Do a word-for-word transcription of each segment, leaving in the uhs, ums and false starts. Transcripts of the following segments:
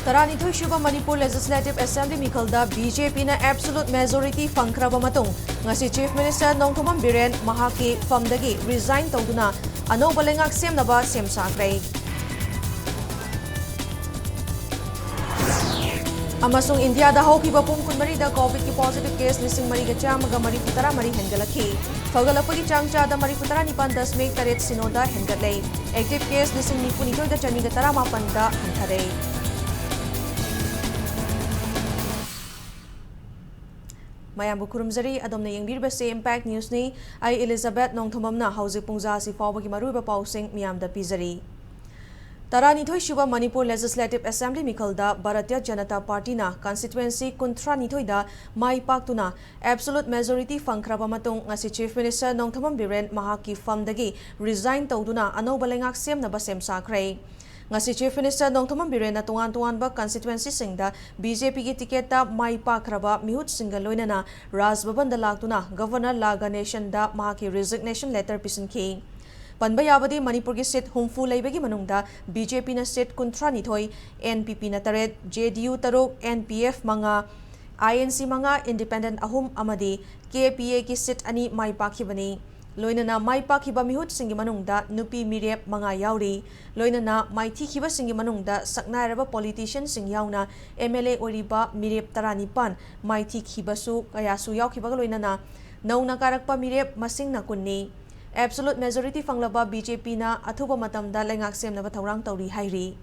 ꯇꯔꯥꯅꯤꯊꯣꯏ ꯁꯨꯕ Manipur Legislative Assembly ꯃꯤꯈꯜꯗ BJPꯅ absolute majority ꯐꯪꯈ꯭ꯔꯕ ꯃꯇꯨꯡ, ꯉꯁꯤ Chief Minister ꯅꯣꯡꯊꯣꯝꯕꯝ ꯕꯤꯔꯦꯟ ꯃꯍꯥꯛꯀꯤ ꯐꯝꯗꯒꯤ resign ꯇꯧꯗꯨꯅ ꯑꯅꯧꯕ ꯂꯩꯉꯥꯛ ꯁꯦꯝꯅꯕ ꯁꯦꯝ ꯁꯥꯈ꯭ꯔꯦ꯫ ꯑꯃꯁꯨꯡ ꯏꯟꯗꯤꯌꯥꯗ ꯍꯧꯈꯤꯕ ꯄꯨꯡ ꯀꯨꯟꯃꯔꯤꯗ COVID-ꯀꯤ positive case ꯂꯤꯁꯤꯡ ꯃꯔꯤꯒ ꯆꯥꯝꯃꯒ ꯃꯔꯤꯐꯨ ꯇꯔꯥꯃꯔꯤ ꯍꯦꯟꯒꯠꯂꯛꯈꯤ꯫ ꯐꯒꯠꯂꯛꯄꯒꯤ ꯆꯥꯡ ꯆꯥꯗ ꯃꯔꯤꯐꯨ ꯇꯔꯥꯅꯤꯄꯥꯟ ꯗꯁꯃꯤꯛ ꯇꯔꯦꯠ ꯁꯤꯅꯣꯗ ꯍꯦꯟꯒꯠꯂꯦ꯫ Active case ꯂꯤꯁꯤꯡ ꯅꯤꯐꯨ ꯅꯤꯊꯣꯏꯗ ꯆꯅꯤꯒ ꯇꯔꯥꯃꯥꯄꯟꯗ ꯍꯟꯊꯔꯦ꯫ ꯃꯌꯥꯝꯕꯨ ꯈꯨꯔꯨꯝꯖꯔꯤ꯫ ꯑꯗꯣꯝꯅ ꯌꯦꯡꯕꯤꯔꯤꯕꯁꯤ Impact Newsꯅꯤ꯫ ꯑꯩ Elizabeth ꯅꯣꯡꯊꯣꯝꯕꯝꯅ ꯍꯧꯖꯤꯛ ꯄꯨꯡꯖꯥ ꯑꯁꯤ ꯐꯥꯎꯕꯒꯤ ꯃꯔꯨꯑꯣꯏꯕ ꯄꯥꯎꯁꯤꯡ ꯃꯤꯌꯥꯝꯗ ꯄꯤꯖꯔꯤ꯫ ꯇꯔꯥꯅꯤꯊꯣꯏ ꯁꯨꯕ Manipur Legislative Assembly ꯃꯤꯈꯜꯗ Bharatiya Janata ꯄꯥꯔꯇꯤꯅ constituency ꯀꯨꯟꯊ꯭ꯔꯥꯅꯤꯊꯣꯏꯗ ꯃꯥꯏ ꯄꯥꯛꯇꯨꯅ absolute majority ꯐꯪꯈ꯭ꯔꯕ ꯃꯇꯨꯡ, ꯉꯁꯤ Chief Minister ꯅꯣꯡꯊꯣꯝꯕꯝ ꯕꯤꯔꯦꯟ ꯃꯍꯥꯛꯀꯤ ꯐꯝꯗꯒꯤ resign ꯇꯧꯗꯨꯅ ꯑꯅꯧꯕ ꯂꯩꯉꯥꯛ ꯁꯦꯝꯅꯕ ꯁꯦꯝ ꯁꯥꯈ꯭ꯔꯦ꯫ ꯉꯁꯤ Chief Minister ꯅꯣꯡꯊꯣꯝꯕꯝ ꯕꯤꯔꯦꯟꯅ ꯇꯣꯉꯥꯟ ꯇꯣꯉꯥꯟꯕ constituencyꯁꯤꯡꯗ BJPꯒꯤ ticketꯇ ꯃꯥꯏ ꯄꯥꯛꯈ꯭ꯔꯕ ꯃꯤꯍꯨꯠꯁꯤꯡꯒ ꯂꯣꯏꯅꯅ ꯔꯥꯖ ꯚꯕꯟꯗ ꯂꯥꯛꯇꯨꯅ Governor ꯂꯥ ꯒꯅꯦꯁꯟꯗ ꯃꯍꯥꯛꯀꯤ resignation letter ꯄꯤꯁꯤꯟꯈꯤ꯫ ꯄꯟꯕ ꯌꯥꯕꯗꯤ, ꯃꯅꯤꯄꯨꯔꯒꯤ seat ꯍꯨꯝꯐꯨ ꯂꯩꯕꯒꯤ ꯃꯅꯨꯡꯗ BJPꯅ seat ꯀꯨꯟꯊ꯭ꯔꯥꯅꯤꯊꯣꯏ, NPPꯅ ꯇꯔꯦꯠ, JDU ꯇꯔꯨꯛ, NPF ꯃꯉꯥ, INC ꯃꯉꯥ, independent ꯑꯍꯨꯝ ꯑꯃꯗꯤ KPAꯒꯤ seat ꯑꯅꯤ ꯃꯥꯏ ꯄꯥꯛꯈꯤꯕꯅꯤ꯫ ꯂꯣꯏꯅꯅ ꯃꯥꯏ ꯄꯥꯛꯈꯤꯕ ꯃꯤꯍꯨꯠꯁꯤꯡꯒꯤ ꯃꯅꯨꯡꯗ ꯅꯨꯄꯤ ꯃꯤꯔꯦꯞ ꯃꯉꯥ ꯌꯥꯎꯔꯤ꯫ ꯂꯣꯏꯅꯅ ꯃꯥꯏꯊꯤꯈꯤꯕꯁꯤꯡꯒꯤ ꯃꯅꯨꯡꯗ ꯁꯛꯅꯥꯏꯔꯕ politicianꯁꯤꯡ ꯌꯥꯎꯅ MLA ꯑꯣꯏꯔꯤꯕ ꯃꯤꯔꯦꯞ ꯇꯔꯥꯅꯤꯄꯥꯟ ꯃꯥꯏꯊꯤꯈꯤꯕꯁꯨ ꯀꯌꯥꯁꯨ ꯌꯥꯎꯈꯤꯕꯒ ꯂꯣꯏꯅꯅ ꯅꯧꯅ ꯀꯥꯔꯛꯄ ꯃꯤꯔꯦꯞ ꯃꯁꯤꯡꯅ ꯀꯨꯟꯅꯤ꯫ Absolute majority ꯐꯪꯂꯕ BJPꯅ ꯑꯊꯨꯕ ꯃꯇꯝꯗ ꯂꯩꯉꯥꯛ ꯁꯦꯝꯅꯕ ꯊꯧꯔꯥꯡ ꯇꯧꯔꯤ ꯍꯥꯏꯔꯤ꯫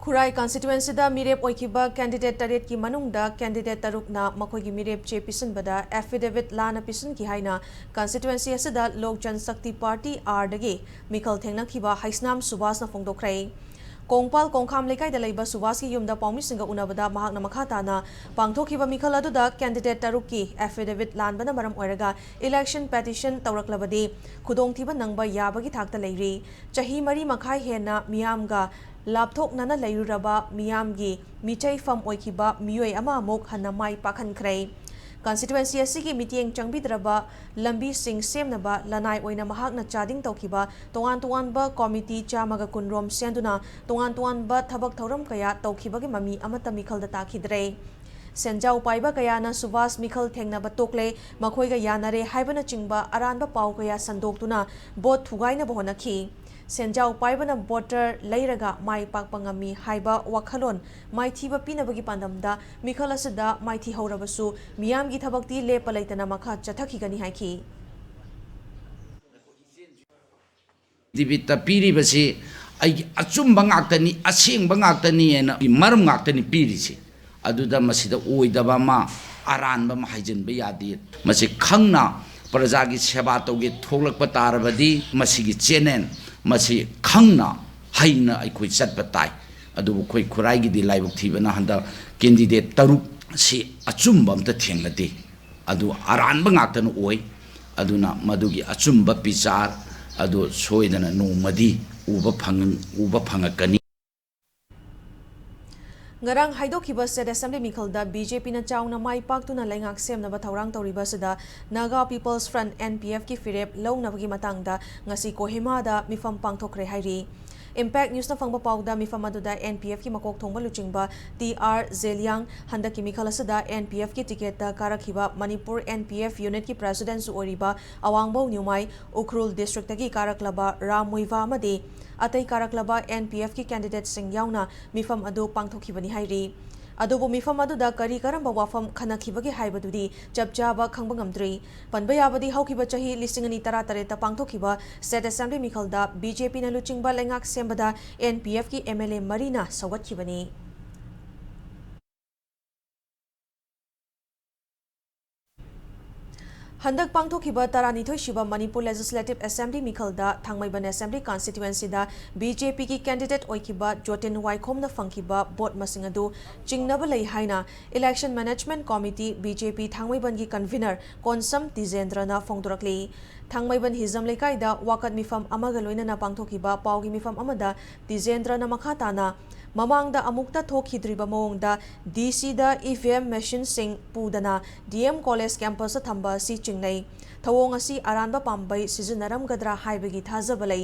ꯈꯨꯔꯥꯏ constituencyꯗ ꯃꯤꯔꯦꯞ ꯑꯣꯏꯈꯤꯕ candidate ꯇꯔꯦꯠꯀꯤ ꯃꯅꯨꯡꯗ candidate ꯇꯔꯨꯛꯅ ꯃꯈꯣꯏꯒꯤ ꯃꯤꯔꯦꯞ ꯆꯦ ꯄꯤꯁꯤꯟꯕꯗ affidavit ꯂꯥꯟꯅ ꯄꯤꯁꯤꯟꯈꯤ ꯍꯥꯏꯅ constituency ꯑꯁꯤꯗ ꯂꯣꯛ ꯖꯟꯁꯛꯇꯤ ꯄꯥꯔꯇꯤ, ꯑꯥꯔꯗꯒꯤ ꯃꯤꯈꯜ ꯊꯦꯡꯅꯈꯤꯕ ꯍꯩꯁꯅꯥꯝ ꯁꯨꯕꯥꯁꯅ ꯐꯣꯡꯗꯣꯛꯈ꯭ꯔꯦ꯫ ꯀꯣꯡꯄꯥꯜ ꯀꯣꯡꯈꯥꯝ ꯂꯩꯀꯥꯏꯗ ꯂꯩꯕ ꯁꯨꯕꯥꯁꯀꯤ ꯌꯨꯝꯗ ꯄꯥꯎꯃꯤꯁꯤꯡꯒ ꯎꯅꯕꯗ ꯃꯍꯥꯛꯅ ꯃꯈꯥ ꯇꯥꯅ ꯄꯥꯡꯊꯣꯛꯈꯤꯕ ꯃꯤꯈꯜ ꯑꯗꯨꯗ candidate ꯇꯔꯨꯛꯀꯤ affidavit ꯂꯥꯟꯕꯅ ꯃꯔꯝ ꯑꯣꯏꯔꯒ election petition ꯇꯧꯔꯛꯂꯕꯗꯤ ꯈꯨꯗꯣꯡꯊꯤꯕ ꯅꯪꯕ ꯌꯥꯕꯒꯤ ꯊꯥꯛꯇ ꯂꯩꯔꯤ꯫ ꯆꯍꯤ ꯃꯔꯤ ꯃꯈꯥꯏ ꯍꯦꯟꯅ ꯃꯤꯌꯥꯝꯒ ꯂꯥꯞꯊꯣꯛꯅꯅ ꯂꯩꯔꯨꯔꯕ ꯃꯤꯌꯥꯝꯒꯤ ꯃꯤꯆꯩꯐꯝ ꯑꯣꯏꯈꯤꯕ ꯃꯤꯑꯣꯏ ꯑꯃ ꯑꯃꯨꯛ ꯍꯟꯅ ꯃꯥꯏ ꯄꯥꯛꯍꯟꯈ꯭ꯔꯦ꯫ Constituency ꯑꯁꯤꯒꯤ ꯃꯤꯠꯌꯦꯡ ꯆꯪꯕꯤꯗ꯭ꯔꯕ ꯂꯝꯕꯤꯁꯤꯡ ꯁꯦꯝꯅꯕ ꯂꯅꯥꯏ ꯑꯣꯏꯅ ꯃꯍꯥꯛꯅ ꯆꯥꯗꯤꯡ ꯇꯧꯈꯤꯕ ꯇꯣꯉꯥꯟ ꯇꯣꯉꯥꯟꯕ ꯀꯣꯃꯤꯇꯤ ꯆꯥꯝꯃꯒ ꯀꯨꯟ ꯔꯣꯝ ꯁꯦꯝꯗꯨꯅ ꯇꯣꯉꯥꯟ ꯇꯣꯉꯥꯟꯕ ꯊꯕꯛ ꯊꯧꯔꯝ ꯀꯌꯥ ꯇꯧꯈꯤꯕꯒꯤ ꯃꯃꯤ ꯑꯃꯠꯇ ꯃꯤꯈꯜꯗ ꯇꯥꯈꯤꯗ꯭ꯔꯦ꯫ ꯁꯦꯟꯖꯥꯎ ꯄꯥꯏꯕ ꯀꯌꯥꯅ ꯁꯨꯕꯥꯁ ꯃꯤꯈꯜ ꯊꯦꯡꯅꯕ ꯇꯣꯛꯂꯦ, ꯃꯈꯣꯏꯒ ꯌꯥꯅꯔꯦ ꯍꯥꯏꯕꯅꯆꯤꯡꯕ ꯑꯔꯥꯟꯕ ꯄꯥꯎ ꯀꯌꯥ ꯁꯟꯗꯣꯛꯇꯨꯅ ꯚꯣꯠ ꯊꯨꯒꯥꯏꯅꯕ ꯍꯣꯠꯅꯈꯤ꯫ ꯁꯦꯟꯖꯥꯎ ꯄꯥꯏꯕꯅ ꯚꯣꯇꯔ ꯂꯩꯔꯒ ꯃꯥꯏ ꯄꯥꯛꯄ ꯉꯝꯃꯤ ꯍꯥꯏꯕ ꯋꯥꯈꯜꯂꯣꯟ ꯃꯥꯏꯊꯤꯕ ꯄꯤꯅꯕꯒꯤ ꯄꯥꯟꯗꯝꯗ ꯃꯤꯈꯜ ꯑꯁꯤꯗ ꯃꯥꯏꯊꯤꯍꯧꯔꯕꯁꯨ ꯃꯤꯌꯥꯝꯒꯤ ꯊꯕꯛꯇꯤ ꯂꯦꯞꯄ ꯂꯩꯇꯅ ꯃꯈꯥ ꯆꯠꯊꯈꯤꯒꯅꯤ ꯍꯥꯏꯈꯤ꯫ ꯑꯦꯐꯤꯗꯦꯕꯤꯠꯇ ꯄꯤꯔꯤꯕꯁꯤ ꯑꯩꯒꯤ ꯑꯆꯨꯝꯕ ꯉꯥꯛꯇꯅꯤ, ꯑꯁꯦꯡꯕ ꯉꯥꯛꯇꯅꯤ ꯍꯥꯏꯅ ꯃꯔꯝ ꯉꯥꯛꯇꯅꯤ ꯄꯤꯔꯤꯁꯤ꯫ ꯑꯗꯨꯗ ꯃꯁꯤꯗ ꯑꯣꯏꯗꯕ ꯑꯃ, ꯑꯔꯥꯟꯕ ꯑꯃ ꯍꯥꯏꯖꯤꯟꯕ ꯌꯥꯗꯦ꯫ ꯃꯁꯤ ꯈꯪꯅ ꯄ꯭ꯔꯖꯥꯒꯤ ꯁꯦꯕꯥ ꯇꯧꯒꯦ ꯊꯣꯛꯂꯛꯄ ꯇꯥꯔꯕꯗꯤ ꯃꯁꯤꯒꯤ ꯆꯦꯅꯦꯜ ꯃꯁꯤ ꯈꯪꯅ ꯍꯩꯅ ꯑꯩꯈꯣꯏ ꯆꯠꯄ ꯇꯥꯏ꯫ ꯑꯗꯨꯕꯨ ꯑꯩꯈꯣꯏ ꯈꯨꯔꯥꯏꯒꯤꯗꯤ ꯂꯥꯏꯕꯛ ꯊꯤꯕꯅ ꯍꯟꯗꯛ ꯀꯦꯟꯗꯤꯗꯦꯠ ꯇꯔꯨꯛ ꯁꯤ ꯑꯆꯨꯝꯕ ꯑꯝꯇ ꯊꯦꯡꯅꯗꯦ꯫ ꯑꯗꯨ ꯑꯔꯥꯟꯕ ꯉꯥꯛꯇꯅ ꯑꯣꯏ꯫ ꯑꯗꯨꯅ ꯃꯗꯨꯒꯤ ꯑꯆꯨꯝꯕ ꯕꯤꯆꯥꯔ ꯑꯗꯨ ꯁꯣꯏꯗꯅ ꯅꯣꯡꯃꯗꯤ ꯎꯕ ꯐꯪ-, ꯎꯕ ꯐꯪꯉꯛꯀꯅꯤ꯫ ꯉꯔꯥꯡ ꯍꯥꯏꯗꯣꯛꯈꯤꯕ State Assembly ꯃꯤꯈꯜꯗ BJPꯅ ꯆꯥꯎꯅ ꯃꯥꯏ ꯄꯥꯛꯇꯨꯅ ꯂꯩꯉꯥꯛ ꯁꯦꯝꯅꯕ ꯊꯧꯔꯥꯡ ꯇꯧꯔꯤꯕ ꯑꯁꯤꯗ Naga People's Front, NPFꯀꯤ ꯐꯤꯔꯦꯞ ꯂꯧꯅꯕꯒꯤ ꯃꯇꯥꯡꯗ ꯉꯁꯤ ꯀꯣꯍꯤꯃꯥꯗ ꯃꯤꯐꯝ ꯄꯥꯡꯊꯣꯛꯈ꯭ꯔꯦ ꯍꯥꯏꯔꯤ꯫ Impact Newsꯅ ꯐꯪꯕ ꯄꯥꯎꯗ ꯃꯤꯐꯝ ꯑꯗꯨꯗ NPFꯀꯤ ꯃꯀꯣꯛ ꯊꯣꯡꯕ ꯂꯨꯆꯤꯡꯕ ꯇꯤ ꯑꯥꯔ ꯖꯦꯂꯤꯌꯥꯡ, ꯍꯟꯗꯛꯀꯤ ꯃꯤꯈꯜ ꯑꯁꯤꯗ NPFꯀꯤ ꯇꯤꯀꯦꯠꯇ ꯀꯥꯔꯛꯈꯤꯕ ꯃꯅꯤꯄꯨꯔ NPF unitꯀꯤ presidentꯁꯨ ꯑꯣꯏꯔꯤꯕ ꯑꯋꯥꯡꯕꯧ ꯅ꯭ꯌꯨꯃꯥꯏ ꯎꯈ꯭ꯔꯨꯜ districtꯇꯒꯤ ꯀꯥꯔꯛꯂꯕ ꯔꯥꯝ ꯃꯨꯏꯚꯥ ꯑꯃꯗꯤ ꯑꯇꯩ ꯀꯥꯔꯛꯂꯕ NPFꯀꯤ candidateꯁꯤꯡ ꯌꯥꯎꯅ ꯃꯤꯐꯝ ꯑꯗꯨ ꯄꯥꯡꯊꯣꯛꯈꯤꯕꯅꯤ ꯍꯥꯏꯔꯤ꯫ ꯑꯗꯨꯕꯨ ꯃꯤꯐꯝ ꯑꯗꯨꯗ ꯀꯔꯤ ꯀꯔꯝꯕ ꯋꯥꯐꯝ ꯈꯟꯅꯈꯤꯕꯒꯦ ꯍꯥꯏꯕꯗꯨꯗꯤ ꯆꯞ ꯆꯥꯕ ꯈꯪꯕ ꯉꯝꯗ꯭ꯔꯤ꯫ ꯄꯟꯕ ꯌꯥꯕꯗꯤ ꯍꯧꯈꯤꯕ ꯆꯍꯤ ꯂꯤꯁꯤꯡ ꯑꯅꯤ ꯇꯔꯥꯇꯔꯦꯠꯇ ꯄꯥꯡꯊꯣꯛꯈꯤꯕ State Assembly ꯃꯤꯈꯜꯗ BJPꯅ ꯂꯨꯆꯤꯡꯕ ꯂꯩꯉꯥꯛ ꯁꯦꯝꯕꯗ NPFꯀꯤ MLA ꯃꯔꯤꯅ ꯁꯧꯒꯠꯈꯤꯕꯅꯤ꯫ ꯍꯟꯗꯛ ꯄꯥꯡꯊꯣꯛꯈꯤꯕ ꯇꯔꯥꯅꯤꯊꯣꯏ ꯁꯨꯕ ꯃꯅꯤꯄꯨꯔ Legislative Assembly ꯃꯤꯈꯜꯗ ꯊꯥꯡꯃꯩꯕꯟ Assembly Constituencyꯗ BJPꯒꯤ candidate ꯑꯣꯏꯈꯤꯕ ꯖꯣꯇꯤꯟ ꯋꯥꯏꯈꯣꯝꯅ ꯐꯪꯈꯤꯕ vote ꯃꯁꯤꯡ ꯑꯗꯨ ꯆꯤꯡꯅꯕ ꯂꯩ ꯍꯥꯏꯅ Election Management Committee, BJP ꯊꯥꯡꯃꯩꯕꯟꯒꯤ convener Konsam ꯇꯤꯖꯦꯟꯗ꯭ꯔꯅ ꯐꯣꯡꯗꯣꯔꯛꯂꯤ꯫ ꯊꯥꯡꯃꯩꯕꯟ ꯍꯤꯖꯝ ꯂꯩꯀꯥꯏꯗ ꯋꯥꯀꯠ ꯃꯤꯐꯝ ꯑꯃꯒ ꯂꯣꯏꯅꯅ ꯄꯥꯡꯊꯣꯛꯈꯤꯕ ꯄꯥꯎꯒꯤ ꯃꯤꯐꯝ ꯑꯃꯗ ꯇꯤꯖꯦꯟꯗ꯭ꯔꯅ ꯃꯈꯥ ꯇꯥꯅ ꯃꯃꯥꯡꯗ ꯑꯃꯨꯛꯇ ꯊꯣꯛꯈꯤꯗ꯭ꯔꯤꯕ ꯃꯑꯣꯡꯗ ꯗꯤ ꯁꯤꯗ ꯏ ꯚꯤ ꯑꯦꯝ ꯃꯦꯁꯤꯟꯁꯤꯡ ꯄꯨꯗꯅ ꯗꯤ ꯑꯦꯝ ꯀꯣꯂꯦꯖ ꯀꯦꯝꯄꯁꯇ ꯊꯝꯕ ꯑꯁꯤ ꯆꯤꯡꯅꯩ꯫ ꯊꯧꯑꯣꯡ ꯑꯁꯤ ꯑꯔꯥꯟꯕ ꯄꯥꯝꯕꯩ ꯁꯤꯖꯤꯟꯅꯔꯝꯒꯗ꯭ꯔꯥ ꯍꯥꯏꯕꯒꯤ ꯊꯥꯖꯕ ꯂꯩ꯫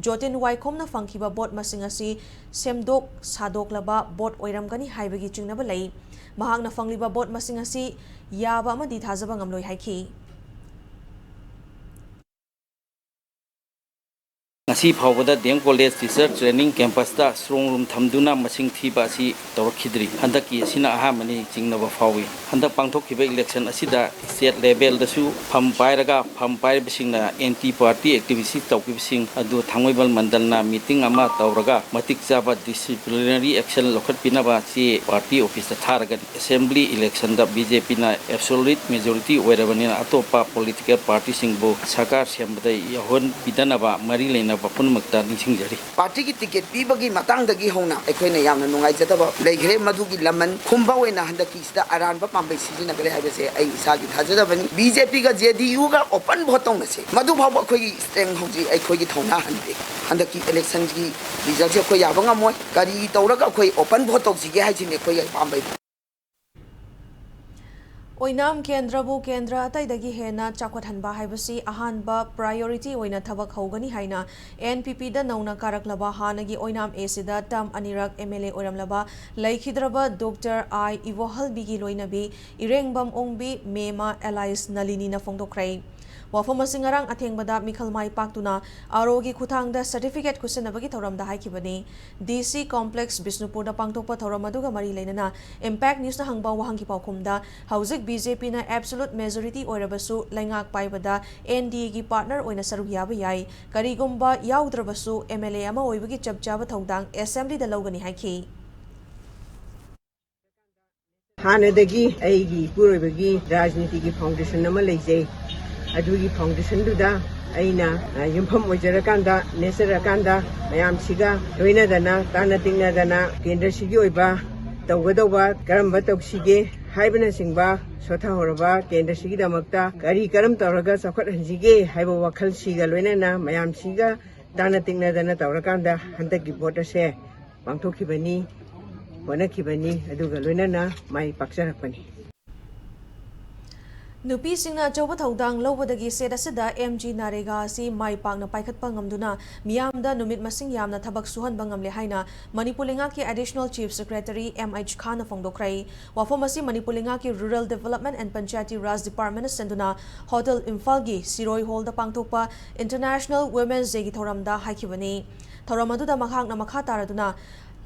ꯖꯣꯇꯤꯟ ꯋꯥꯏꯈꯣꯝꯅ ꯐꯪꯈꯤꯕ ꯚꯣꯠ ꯃꯁꯤꯡ ꯑꯁꯤ ꯁꯦꯝꯗꯣꯛ ꯁꯥꯗꯣꯛꯂꯕ ꯚꯣꯠ ꯑꯣꯏꯔꯝꯒꯅꯤ ꯍꯥꯏꯕꯒꯤ ꯆꯤꯡꯅꯕ ꯂꯩ꯫ ꯃꯍꯥꯛꯅ ꯐꯪꯂꯤꯕ ꯚꯣꯠ ꯃꯁꯤꯡ ꯑꯁꯤ ꯌꯥꯕ ꯑꯃꯗꯤ ꯊꯥꯖꯕ ꯉꯝꯂꯣꯏ ꯍꯥꯏꯈꯤ꯫ ꯉꯁꯤ ꯐꯥꯎꯕꯗ D M college teacher training ꯀꯦꯝꯄꯁꯇ ꯁ꯭ꯇ꯭ꯔꯣꯡ ꯔꯨꯝ ꯊꯝꯗꯨꯅ ꯃꯁꯤꯡ ꯊꯤꯕ ꯑꯁꯤ ꯇꯧꯔꯛꯈꯤꯗ꯭ꯔꯤ꯫ ꯍꯟꯗꯛꯀꯤ ꯑꯁꯤꯅ ꯑꯍꯥꯟꯕꯅꯤ ꯆꯤꯡꯅꯕ ꯐꯥꯎꯏ꯫ ꯍꯟꯗꯛ ꯄꯥꯡꯊꯣꯛꯈꯤꯕ ꯏꯂꯦꯛꯁꯟ ꯑꯁꯤꯗ ꯁ꯭ꯇꯦꯠ ꯂꯦꯚꯦꯜꯗꯁꯨ ꯐꯝ ꯄꯥꯏꯔꯒ ꯐꯝ ꯄꯥꯏꯔꯤꯕꯁꯤꯡꯅ ꯑꯦꯟꯇꯤ ꯄꯥꯔꯇꯤ ꯑꯦꯛꯇꯤꯚꯤꯁꯇꯤ ꯇꯧꯈꯤꯕꯁꯤꯡ ꯑꯗꯨ ꯊꯥꯡꯃꯩꯕꯟ ꯃꯟꯗꯜꯅ ꯃꯤꯇꯤꯡ ꯑꯃ ꯇꯧꯔꯒ ꯃꯇꯤꯛ ꯆꯥꯕ ꯗꯤꯁꯤꯄ꯭ꯂꯤꯅꯔꯤ ꯑꯦꯛꯁꯟ ꯂꯧꯈꯠꯄꯤꯅꯕ ꯆꯦ ꯄꯥꯔꯇꯤ ꯑꯣꯐꯤꯁꯇ ꯊꯥꯔꯒꯅꯤ꯫ ꯑꯦꯁꯦꯝꯕ꯭ꯂꯤ ꯏꯂꯦꯛꯁꯟꯗ ꯕꯤ ꯖꯦ ꯄꯤꯅ ꯑꯦꯕꯁꯣꯂ꯭ꯌꯨꯠ ꯃꯦꯖꯣꯔꯤꯇꯤ ꯑꯣꯏꯔꯕꯅꯤꯅ ꯑꯇꯣꯞꯄ ꯄꯣꯂꯤꯇꯤꯀꯦꯜ ꯄꯥꯔꯇꯤꯁꯤꯡꯕꯨ ꯁꯔꯀꯥꯔ ꯁꯦꯝꯕꯗ ꯌꯥꯎꯍꯟꯕꯤꯗꯅꯕ ꯃꯔꯤ ꯂꯩꯅꯕ ꯄꯨꯝꯅꯃꯛꯇ ꯅꯤꯡꯁꯤꯡꯖꯔꯤ꯫ ꯄꯥꯔꯇꯤꯒꯤ ꯇꯤꯀꯦꯠ ꯄꯤꯕꯒꯤ ꯃꯇꯥꯡꯗꯒꯤ ꯍꯧꯅ ꯑꯩꯈꯣꯏꯅ ꯌꯥꯝꯅ ꯅꯨꯡꯉꯥꯏꯖꯗꯕ ꯂꯩꯈ꯭ꯔꯦ꯫ ꯃꯗꯨꯒꯤ ꯂꯃꯟ ꯈꯨꯝꯕ ꯑꯣꯏꯅ ꯍꯟꯗꯛꯀꯤꯁꯤꯗ ꯑꯔꯥꯟꯕ ꯄꯥꯝꯕꯩ ꯁꯤꯖꯤꯟꯅꯈ꯭ꯔꯦ ꯍꯥꯏꯕꯁꯦ ꯑꯩ ꯏꯁꯥꯒꯤ ꯊꯥꯖꯖꯕꯅꯤ꯫ ꯕꯤ ꯖꯦ ꯄꯤꯒ ꯖꯦ ꯗꯤ ꯌꯨꯒ ꯑꯣꯄꯟ ꯚꯣꯠ ꯇꯧꯅꯁꯦ꯫ ꯃꯗꯨ ꯐꯥꯎꯕ ꯑꯩꯈꯣꯏꯒꯤ ꯁ꯭ꯇꯔꯦꯡ ꯍꯧꯖꯤꯛ ꯑꯩꯈꯣꯏꯒꯤ ꯊꯧꯅꯥ ꯍꯟꯗꯦ꯫ ꯍꯟꯗꯛꯀꯤ ꯏꯂꯦꯛꯁꯟꯒꯤ ꯔꯤꯖꯜꯁꯦ ꯑꯩꯈꯣꯏ ꯌꯥꯕ ꯉꯝꯃꯣꯏ꯫ ꯀꯔꯤ ꯇꯧꯔꯒ ꯑꯩꯈꯣꯏ ꯑꯣꯄꯟ ꯚꯣꯠ ꯇꯧꯁꯤꯒꯦ ꯍꯥꯏꯁꯤꯅꯦ ꯑꯩꯈꯣꯏꯒꯤ ꯑꯄꯥꯝꯕꯩꯗꯤ꯫ ꯑꯣꯏꯅꯥꯝ ꯀꯦꯟꯗ꯭ꯔꯕꯨ ꯀꯦꯟꯗ꯭ꯔ ꯑꯇꯩꯗꯒꯤ ꯍꯦꯟꯅ ꯆꯥꯎꯈꯠꯍꯟꯕ ꯍꯥꯏꯕꯁꯤ ꯑꯍꯥꯟꯕ ꯄ꯭ꯔꯥꯏꯌꯣꯔꯤꯇꯤ ꯑꯣꯏꯅ ꯊꯕꯛ ꯍꯧꯒꯅꯤ ꯍꯥꯏꯅ ꯑꯦꯟ ꯄꯤ ꯄꯤꯗ ꯅꯧꯅ ꯀꯥꯔꯛꯂꯕ ꯍꯥꯟꯅꯒꯤ ꯑꯣꯏꯅꯥꯝ ꯑꯦꯁꯤꯗ ꯇꯔꯝ ꯑꯅꯤꯔꯛ ꯑꯦꯝ ꯑꯦꯜ ꯑꯦ ꯑꯣꯏꯔꯝꯂꯕ ꯂꯩꯈꯤꯗ꯭ꯔꯕ ꯗꯣꯛꯇꯔ ꯑꯥꯏ ꯏꯕꯣꯍꯜꯕꯤꯒꯤ ꯂꯣꯏꯅꯕꯤ ꯏꯔꯦꯡꯕꯝ ꯑꯣꯡꯕꯤ ꯃꯦꯃ ꯑꯦꯂꯥꯏꯁ ꯅꯂꯤꯅꯤꯅ ꯐꯣꯡꯗꯣꯛꯈ꯭ꯔꯦ꯫ ꯋꯥꯐꯝ ꯑꯁꯤ ꯉꯔꯥꯡ ꯑꯊꯦꯡꯕꯗ ꯃꯤꯈꯜ ꯃꯥꯏ ꯄꯥꯛꯇꯨꯅ ꯑꯥꯔ ꯑꯣꯒꯤ ꯈꯨꯠꯊꯥꯡꯗ ꯁꯔꯇꯤꯐꯤꯀꯦꯠ ꯈꯨꯠꯁꯤꯟꯅꯕꯒꯤ ꯊꯧꯔꯝꯗ ꯍꯥꯏꯈꯤꯕꯅꯤ꯫ ꯗꯤ ꯁꯤ ꯀꯣꯝꯄ꯭ꯂꯦꯛꯁ ꯕꯤꯁꯅꯨꯄꯨꯔꯗ ꯄꯥꯡꯊꯣꯛꯄ ꯊꯧꯔꯝ ꯑꯗꯨꯒ ꯃꯔꯤ ꯂꯩꯅꯅ ꯏꯝꯄꯦꯛ ꯅ꯭ꯌꯨꯁꯅ ꯍꯪꯕ ꯋꯥꯍꯪꯒꯤ ꯄꯥꯎꯈꯨꯝꯗ, ꯍꯧꯖꯤꯛ ꯕꯤ ꯖꯦ ꯄꯤꯅ ꯑꯦꯕꯁꯣꯂꯨꯠ ꯃꯦꯖꯣꯔꯤꯇꯤ ꯑꯣꯏꯔꯕꯁꯨ ꯂꯩꯉꯥꯛ ꯄꯥꯏꯕꯗ ꯑꯦꯟ ꯗꯤ ꯑꯦꯒꯤ ꯄꯥꯔꯠꯅꯔ ꯑꯣꯏꯅ ꯁꯔꯨꯛ ꯌꯥꯕ ꯌꯥꯏ꯫ ꯀꯔꯤꯒꯨꯝꯕ ꯌꯥꯎꯗ꯭ꯔꯕꯁꯨ ꯑꯦꯝ ꯑꯦꯜ ꯑꯦ ꯑꯃ ꯑꯣꯏꯕꯒꯤ ꯆꯞ ꯆꯥꯕ ꯊꯧꯗꯥꯡ ꯑꯦꯁꯦꯝꯕ꯭ꯂꯤꯗ ꯂꯧꯒꯅꯤ ꯍꯥꯏꯈꯤ꯫ ꯍꯥꯟꯅꯗꯒꯤ ꯑꯩꯒꯤ ꯏꯄꯨꯔꯣꯏꯕꯒꯤ ꯔꯥꯖꯅꯤꯇꯤꯒꯤ ꯐꯥꯎꯟꯗꯦꯁꯟ ꯑꯃ ꯂꯩꯖꯩ꯫ ꯑꯗꯨꯒꯤ ꯐꯥꯎꯟꯗꯦꯁꯟꯗꯨꯗ ꯑꯩꯅ, ꯑ, ꯌꯨꯝꯐꯝ ꯑꯣꯏꯖꯔꯀꯥꯟꯗ, ꯅꯦꯠꯆꯔꯀꯥꯟꯗ ꯃꯌꯥꯝꯁꯤꯒ ꯂꯣꯏꯅꯗꯅ, ꯇꯥꯅ ꯇꯤꯡꯅꯗꯅ ꯀꯦꯟꯗ꯭ꯔꯁꯤꯒꯤ ꯑꯣꯏꯕ ꯇꯧꯒꯗꯧꯕ ꯀꯔꯝꯕ ꯇꯧꯁꯤꯒꯦ ꯍꯥꯏꯕꯅꯆꯤꯡꯕ ꯁꯣꯊꯍꯧꯔꯕ ꯀꯦꯟꯗ꯭ꯔꯁꯤꯒꯤꯗꯃꯛꯇ ꯀꯔꯤ ꯀꯔꯝ ꯇꯧꯔꯒ ꯆꯥꯎꯈꯠꯍꯟꯁꯤꯒꯦ ꯍꯥꯏꯕ ꯋꯥꯈꯜꯁꯤꯒ ꯂꯣꯏꯅꯅ ꯃꯌꯥꯝꯁꯤꯒ ꯇꯥꯟꯅ ꯇꯤꯛꯅꯗꯅ ꯇꯧꯔꯀꯥꯟꯗ ꯍꯟꯗꯛꯀꯤ ꯚꯣꯠ ꯑꯁꯦ ꯄꯥꯡꯊꯣꯛꯈꯤꯕꯅꯤ, ꯍꯣꯠꯅꯈꯤꯕꯅꯤ, ꯑꯗꯨꯒ ꯂꯣꯏꯅꯅ ꯃꯥꯏ ꯄꯥꯛꯆꯔꯛꯄꯅꯤ꯫ ꯅꯨꯄꯤꯁꯤꯡꯅ ꯑꯆꯧꯕ ꯊꯧꯗꯥꯡ ꯂꯧꯕꯗꯒꯤ ꯁꯦꯠ ꯑꯁꯤꯗ ꯑꯦꯝ ꯖꯤ ꯅꯔꯦꯒꯥ ꯑꯁꯤ ꯃꯥꯏ ꯄꯥꯛꯅ ꯄꯥꯏꯈꯠꯄ ꯉꯝꯗꯨꯅ ꯃꯤꯌꯥꯝꯗ ꯅꯨꯃꯤꯠ ꯃꯁꯤꯡ ꯌꯥꯝꯅ ꯊꯕꯛ ꯁꯨꯍꯟꯕ ꯉꯝꯂꯦ ꯍꯥꯏꯅ ꯃꯅꯤꯄꯨꯔ ꯂꯩꯉꯥꯛꯀꯤ Additional Chief Secretary M H ꯈꯥꯟꯅ ꯐꯣꯡꯗꯣꯛꯈ꯭ꯔꯦ꯫ ꯋꯥꯐꯝ ꯑꯁꯤ ꯃꯅꯤꯄꯨꯔ ꯂꯩꯉꯥꯛꯀꯤ Rural Development and Panchayati Raj Department ꯁꯤꯟꯗꯨꯅ ꯍꯣꯇꯦꯜ ꯏꯝꯐꯥꯜꯒꯤ ꯁꯤꯔꯣꯏ ꯍꯣꯜꯗ ꯄꯥꯡꯊꯣꯛꯄ International Women's Day ꯒꯤ ꯊꯧꯔꯝꯗ ꯍꯥꯏꯈꯤꯕꯅꯤ꯫ ꯊꯧꯔꯝ ꯑꯗꯨꯗ ꯃꯍꯥꯛꯅ ꯃꯈꯥ ꯇꯥꯔꯗꯨꯅ,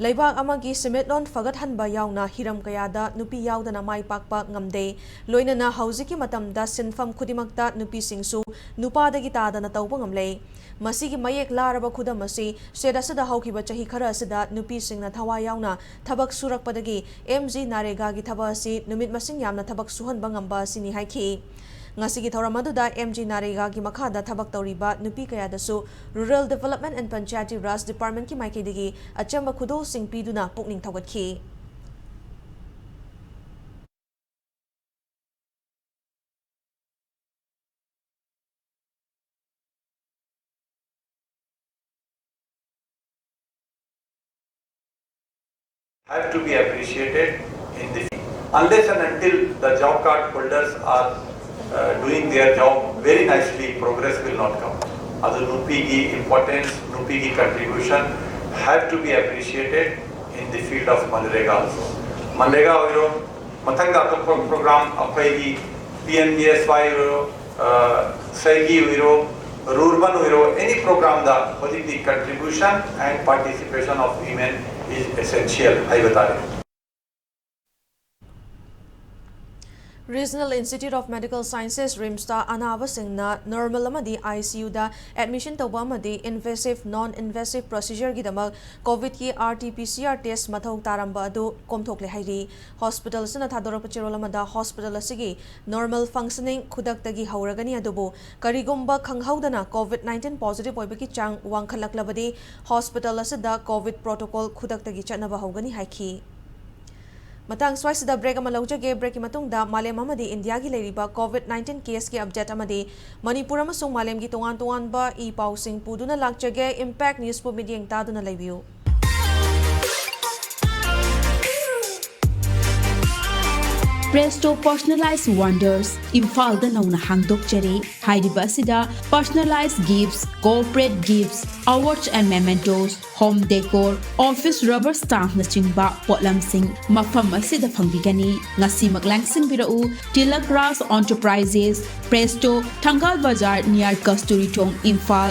ꯂꯩꯕꯥꯛ ꯑꯃꯒꯤ ꯁꯦꯟꯃꯤꯠꯂꯣꯟ ꯐꯒꯠꯍꯟꯕ ꯌꯥꯎꯅ ꯍꯤꯔꯝ ꯀꯌꯥꯗ ꯅꯨꯄꯤ ꯌꯥꯎꯗꯅ ꯃꯥꯏ ꯄꯥꯛꯄ ꯉꯝꯗꯦ꯫ ꯂꯣꯏꯅꯅ ꯍꯧꯖꯤꯛꯀꯤ ꯃꯇꯝꯗ ꯁꯤꯟꯐꯝ ꯈꯨꯗꯤꯡꯃꯛꯇ ꯅꯨꯄꯤꯁꯤꯡꯁꯨ ꯅꯨꯄꯥꯗꯒꯤ ꯇꯥꯗꯅ ꯇꯧꯕ ꯉꯝꯂꯦ꯫ ꯃꯁꯤꯒꯤ ꯃꯌꯦꯛ ꯂꯥꯔꯕ ꯈꯨꯗꯝ ꯑꯁꯤ ꯁꯦꯠ ꯑꯁꯤꯗ ꯍꯧꯈꯤꯕ ꯆꯍꯤ ꯈꯔ ꯑꯁꯤꯗ ꯅꯨꯄꯤꯁꯤꯡꯅ ꯊꯋꯥꯏ ꯌꯥꯎꯅ ꯊꯕꯛ ꯁꯨꯔꯛꯄꯗꯒꯤ ꯑꯦꯝ ꯖꯤ ꯅꯔꯦꯒꯥꯒꯤ ꯊꯕꯛ ꯑꯁꯤ ꯅꯨꯃꯤꯠ ꯃꯁꯤꯡ ꯌꯥꯝꯅ ꯊꯕꯛ ꯁꯨꯍꯟꯕ ꯉꯝꯕ ꯑꯁꯤꯅꯤ ꯍꯥꯏꯈꯤ꯫ ꯉꯁꯤꯒꯤ ꯊꯧꯔꯝ ꯑꯗꯨꯗ ꯑꯦꯝ ꯖꯤ ꯅꯔꯦꯒꯥꯒꯤ ꯃꯈꯥꯗ ꯊꯕꯛ ꯇꯧꯔꯤꯕ ꯅꯨꯄꯤ ꯀꯌꯥꯗꯁꯨ Rural Development and Panchayati Raj Department ꯀꯤ ꯃꯥꯏꯀꯩꯗꯒꯤ ꯑꯆꯝꯕ ꯈꯨꯗꯣꯜꯁꯤꯡ ꯄꯤꯗꯨꯅ ꯄꯨꯛꯅꯤꯡ ꯊꯧꯒꯠꯈꯤ꯫ Have to be appreciated in the field. Unless and until the job card holders are uh, doing their job very nicely, progress will not come. ꯑꯗꯨ ꯅꯨꯄꯤꯒꯤ importance, ꯅꯨꯄꯤꯒꯤ contribution have to be appreciated in the field of MGNREGA also. MGNREGA ꯑꯣꯏꯔꯣ, ꯃꯊꯪꯗ ꯑꯇꯣꯞꯄ program ꯑꯩꯈꯣꯏꯒꯤ P M G S Y ꯑꯣꯏꯔꯣ, ꯁꯩꯒꯤ ꯑꯣꯏꯔꯣ, ꯔꯨꯔꯕꯟ ꯑꯣꯏꯔꯣ, any program ꯗ ꯍꯧꯖꯤꯛꯇꯤ contribution and participation of women is essential ꯍꯥꯏꯕ ꯇꯥꯔꯦ꯫ Regional Institute of Medical Sciences, RIMS ꯇ ꯑꯅꯥꯕꯁꯤꯡꯅ normal ꯑꯃꯗꯤ I C U the admission ꯇꯧꯕ ꯑꯃꯗꯤ invasive, non-invasive procedure ꯒꯤꯗꯃꯛ COVID ꯀꯤ R T P C R test ꯃꯊꯧ ꯇꯥꯔꯝꯕ ꯑꯗꯨ ꯀꯣꯝꯊꯣꯛꯂꯦ ꯍꯥꯏꯔꯤ꯫ Hospital ꯑꯁꯤꯅ ꯊꯥꯗꯣꯔꯛꯄ ꯆꯦꯔꯣꯜ ꯑꯃꯗ hospital ꯑꯁꯤꯒꯤ normal functioning ꯈꯨꯗꯛꯇꯒꯤ ꯍꯧꯔꯒꯅꯤ, ꯑꯗꯨꯕꯨ ꯀꯔꯤꯒꯨꯝꯕ ꯈꯪꯍꯧꯗꯅ COVID nineteen positive ꯑꯣꯏꯕꯒꯤ ꯆꯥꯡ ꯋꯥꯡꯈꯠꯂꯛꯂꯕꯗꯤ hospital ꯑꯁꯤꯗ COVID protocol ꯈꯨꯗꯛꯇꯒꯤ ꯆꯠꯅꯕ ꯍꯧꯒꯅꯤ ꯍꯥꯏꯈꯤ꯫ ꯃꯇꯥꯡ ꯁ꯭ꯋꯥꯏꯁꯤꯗ break ꯑꯃ ꯂꯧꯖꯒꯦ꯫ Breakꯀꯤ ꯃꯇꯨꯡꯗ ꯃꯥꯂꯦꯝ ꯑꯃꯗꯤ ꯏꯟꯗꯤꯌꯥꯒꯤ ꯂꯩꯔꯤꯕ COVID nineteen caseꯀꯤ update ꯑꯃꯗꯤ ꯃꯅꯤꯄꯨꯔ ꯑꯃꯁꯨꯡ ꯃꯥꯂꯦꯝꯒꯤ ꯇꯣꯉꯥꯟ ꯇꯣꯉꯥꯟꯕ ꯏ ꯄꯥꯎꯁꯤꯡ ꯄꯨꯗꯨꯅ ꯂꯥꯛꯆꯒꯦ꯫ Impact Newsꯄꯨ ꯃꯤꯠꯌꯦꯡ ꯇꯥꯗꯨꯅ ꯂꯩꯕꯤꯌꯨ꯫ Presto Personalized Wonders, ꯏꯝꯐꯥꯜꯗ ꯅꯧꯅ ꯍꯥꯡꯗꯣꯛꯆꯔꯦ꯫ ꯍꯥꯏꯔꯤꯕ ꯑꯁꯤꯗ personalized gifts, corporate gifts, awards and mementos, home decor, office rubber stampꯅꯆꯤꯡꯕ ꯄꯣꯠꯂꯝꯁꯤꯡ ꯃꯐꯝ ꯑꯁꯤꯗ ꯐꯪꯕꯤꯒꯅꯤ꯫ ꯉꯁꯤꯃꯛ ꯂꯥꯡꯁꯤꯟꯕꯤꯔꯛꯎ꯫ Tilak Raj Enterprises, Presto, ꯊꯪꯒꯥꯜ ꯕꯖꯥꯔ, near ꯀꯁꯇꯨꯔꯤ ꯊꯣꯡ, Imphal.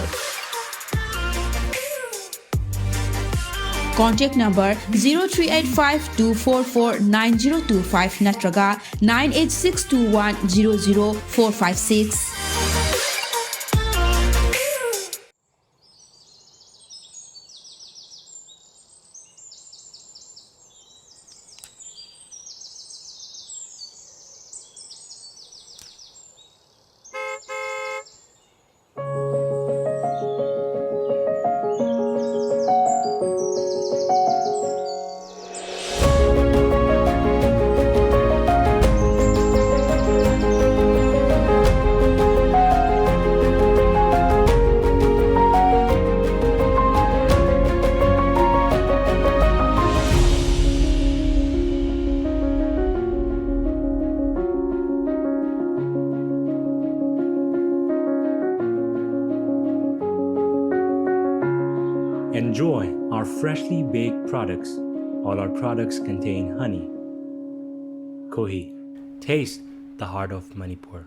Contact number zero three eight five two four four nine zero two five ꯅꯠꯇ꯭ꯔꯒ nine eight six two one zero zero four five six꯫ Enjoy our freshly baked products. All our products contain honey. Kohi, taste the heart of Manipur.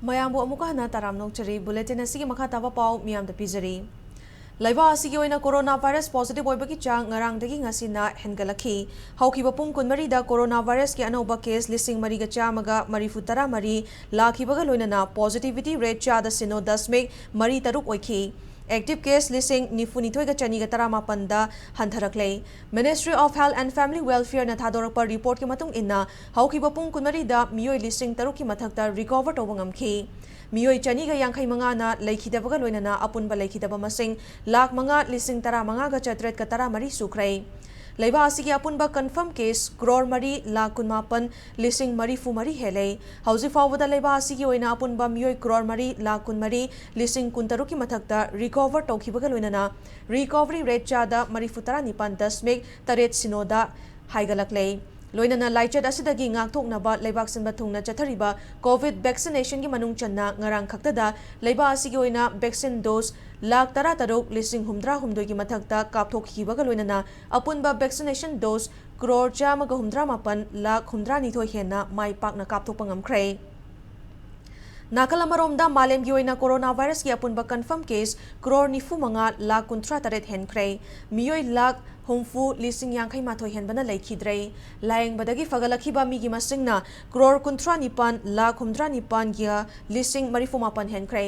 ꯃꯌꯥꯝꯕꯨ ꯑꯃꯨꯛꯀ ꯍꯟꯅ ꯇꯔꯥꯝꯅ ꯑꯣꯛꯆꯔꯤ꯫ Bulletin ꯑꯁꯤꯒꯤ ꯃꯈꯥ ꯇꯥꯕ ꯄꯥꯎ ꯃꯤꯌꯥꯝꯗ ꯄꯤꯖꯔꯤ꯫ ꯂꯩꯕꯥꯛ ꯑꯁꯤꯒꯤ ꯑꯣꯏꯅ corona virus positive ꯑꯣꯏꯕꯒꯤ ꯆꯥꯡ ꯉꯔꯥꯡꯗꯒꯤ ꯉꯁꯤꯅ ꯍꯦꯟꯒꯠꯂꯛꯈꯤ꯫ ꯍꯧꯈꯤꯕ ꯄꯨꯡ ꯀꯨꯟꯃꯔꯤꯗ corona virusꯀꯤ ꯑꯅꯧꯕ case ꯂꯤꯁꯤꯡ ꯃꯔꯤꯒ ꯆꯥꯝꯃꯒ ꯃꯔꯤꯐꯨ ꯇꯔꯥ ꯃꯔꯤ ꯂꯥꯛꯈꯤꯕꯒ ꯂꯣꯏꯅꯅ positivity rate ꯆꯥꯗ ꯁꯤꯅꯣ ꯗꯁꯃꯤꯛ ꯃꯔꯤ ꯇꯔꯨꯛ ꯑꯣꯏꯈꯤ꯫ ꯑꯦꯛꯇꯤꯚ ꯀꯦꯁ ꯂꯤꯁꯤꯡ ꯅꯤꯐꯨ ꯅꯤꯊꯣꯏꯒ ꯆꯅꯤꯒ ꯇꯔꯥꯃꯥꯄꯟꯗ ꯍꯟꯊꯔꯛꯂꯦ꯫ Ministry of Health and Family Welfare ꯅ ꯊꯥꯗꯣꯔꯛꯄ ꯔꯤꯄꯣꯔꯠꯀꯤ ꯃꯇꯨꯡ ꯏꯟꯅ, ꯍꯧꯈꯤꯕ ꯄꯨꯡ ꯀꯨꯟꯃꯔꯤꯗ ꯃꯤꯑꯣꯏ ꯂꯤꯁꯤꯡ ꯇꯔꯨꯛꯀꯤ ꯃꯊꯛꯇ ꯔꯤꯀꯣꯚꯔ ꯇꯧꯕ ꯉꯝꯈꯤ꯫ ꯃꯤꯑꯣꯏ ꯆꯅꯤꯒ ꯌꯥꯡꯈꯩ ꯃꯉꯥꯅ ꯂꯩꯈꯤꯗꯕꯒ ꯂꯣꯏꯅꯅ ꯑꯄꯨꯟꯕ ꯂꯩꯈꯤꯗꯕ ꯃꯁꯤꯡ ꯂꯥꯈ ꯃꯉꯥ ꯂꯤꯁꯤꯡ ꯇꯔꯥꯃꯉꯥꯒ ꯆꯥꯇ꯭ꯔꯦꯠꯀ ꯇꯔꯥꯃꯔꯤ ꯁꯨꯈ꯭ꯔꯦ꯫ ꯂꯩꯕꯥꯛ ꯑꯁꯤꯒꯤ ꯑꯄꯨꯟꯕ ꯀꯟꯐꯔꯝ ꯀꯦꯁ ꯀ꯭ꯔꯣꯔ ꯃꯔꯤ ꯂꯥꯈ ꯀꯨꯟꯃꯥꯄꯟ ꯂꯤꯁꯤꯡ ꯃꯔꯤꯐꯨ ꯃꯔꯤ ꯍꯦꯜꯂꯦ꯫ ꯍꯧꯖꯤꯛ ꯐꯥꯎꯕꯗ ꯂꯩꯕꯥꯛ ꯑꯁꯤꯒꯤ ꯑꯣꯏꯅ ꯑꯄꯨꯟꯕ ꯃꯤꯑꯣꯏ ꯀ꯭ꯔꯣꯔ ꯃꯔꯤ ꯂꯥꯈ ꯀꯨꯟꯃꯔꯤ ꯂꯤꯁꯤꯡ ꯀꯨꯟꯇꯔꯨꯛꯀꯤ ꯃꯊꯛꯇ ꯔꯤꯀꯣꯚꯔ ꯇꯧꯈꯤꯕꯒ ꯂꯣꯏꯅꯅ ꯔꯤꯀꯣꯚꯔꯤ ꯔꯦꯠ ꯆꯥꯗ ꯃꯔꯤꯐꯨ ꯇꯔꯥ ꯅꯤꯄꯥꯟ ꯗꯁꯃꯤꯛ ꯇꯔꯦꯠ ꯁꯤꯅꯣꯗ ꯍꯥꯏꯒꯠꯂꯛꯂꯦ꯫ ꯂꯣꯏꯅꯅ ꯂꯥꯏꯆꯠ ꯑꯁꯤꯗꯒꯤ ꯉꯥꯛꯊꯣꯛꯅꯕ ꯂꯩꯕꯥꯛ ꯁꯤꯟꯕ ꯊꯨꯡꯅ ꯆꯠꯊꯔꯤꯕ ꯀꯣꯚꯤꯗ ꯚꯦꯛꯁꯤꯅꯦꯁꯟꯒꯤ ꯃꯅꯨꯡ ꯆꯟꯅ ꯉꯔꯥꯡ ꯈꯛꯇꯗ ꯂꯩꯕꯥꯛ ꯑꯁꯤꯒꯤ ꯑꯣꯏꯅ ꯚꯦꯛꯁꯤꯟ ꯗꯣꯁ ꯂꯥꯈ ꯇꯔꯥꯇꯔꯨꯛ ꯂꯤꯁꯤꯡ ꯍꯨꯝꯗ꯭ꯔꯥꯍꯨꯝꯗꯣꯏꯒꯤ ꯃꯊꯛꯇ ꯀꯥꯞꯊꯣꯛꯈꯤꯕꯒ ꯂꯣꯏꯅꯅ ꯑꯄꯨꯟꯕ ꯚꯦꯛꯁꯤꯅꯦꯁꯟ ꯗꯣꯁ ꯀ꯭ꯔꯣꯔ ꯆꯥꯝꯃꯒ ꯍꯨꯝꯗ꯭ꯔꯥ ꯃꯥꯄꯟ ꯂꯥꯈ ꯍꯨꯝꯗ꯭ꯔꯥꯅꯤꯊꯣꯏ ꯍꯦꯟꯅ ꯃꯥꯏ ꯄꯥꯛꯅ ꯀꯥꯞꯊꯣꯛꯄ ꯉꯝꯈ꯭ꯔꯦ꯫ ꯅꯥꯀꯜ ꯑꯃꯔꯣꯝꯗ, ꯃꯥꯂꯦꯝꯒꯤ ꯑꯣꯏꯅ ꯀꯣꯔꯣꯅꯥ ꯚꯥꯏꯔꯁꯀꯤ ꯑꯄꯨꯟꯕ ꯀꯟꯐꯔꯝ ꯀꯦꯁ ꯀ꯭ꯔꯣꯔ ꯅꯤꯐꯨ ꯃꯉꯥ ꯂꯥꯈ ꯀꯨꯟꯊ꯭ꯔꯥ ꯇꯔꯦꯠ ꯍꯦꯟꯈ꯭ꯔꯦ꯫ ꯃꯤꯑꯣꯏ ꯂꯥꯈ ꯍꯨꯝꯐꯨ ꯂꯤꯁꯤꯡ ꯌꯥꯡꯈꯩ ꯃꯥꯊꯣꯏ ꯍꯦꯟꯕꯅ ꯂꯩꯈꯤꯗ꯭ꯔꯦ꯫ ꯂꯥꯌꯦꯡꯕꯗꯒꯤ ꯐꯒꯠꯂꯛꯈꯤꯕ ꯃꯤꯒꯤ ꯃꯁꯤꯡꯅ ꯀ꯭ꯔꯣꯔ ꯀꯨꯟꯊ꯭ꯔꯥ ꯅꯤꯄꯥꯟ ꯂꯥꯈ ꯍꯨꯝꯗ꯭ꯔꯥ ꯅꯤꯄꯥꯟꯒ ꯂꯤꯁꯤꯡ ꯃꯔꯤꯐꯨ ꯃꯥꯄꯟ ꯍꯦꯟꯈ꯭ꯔꯦ꯫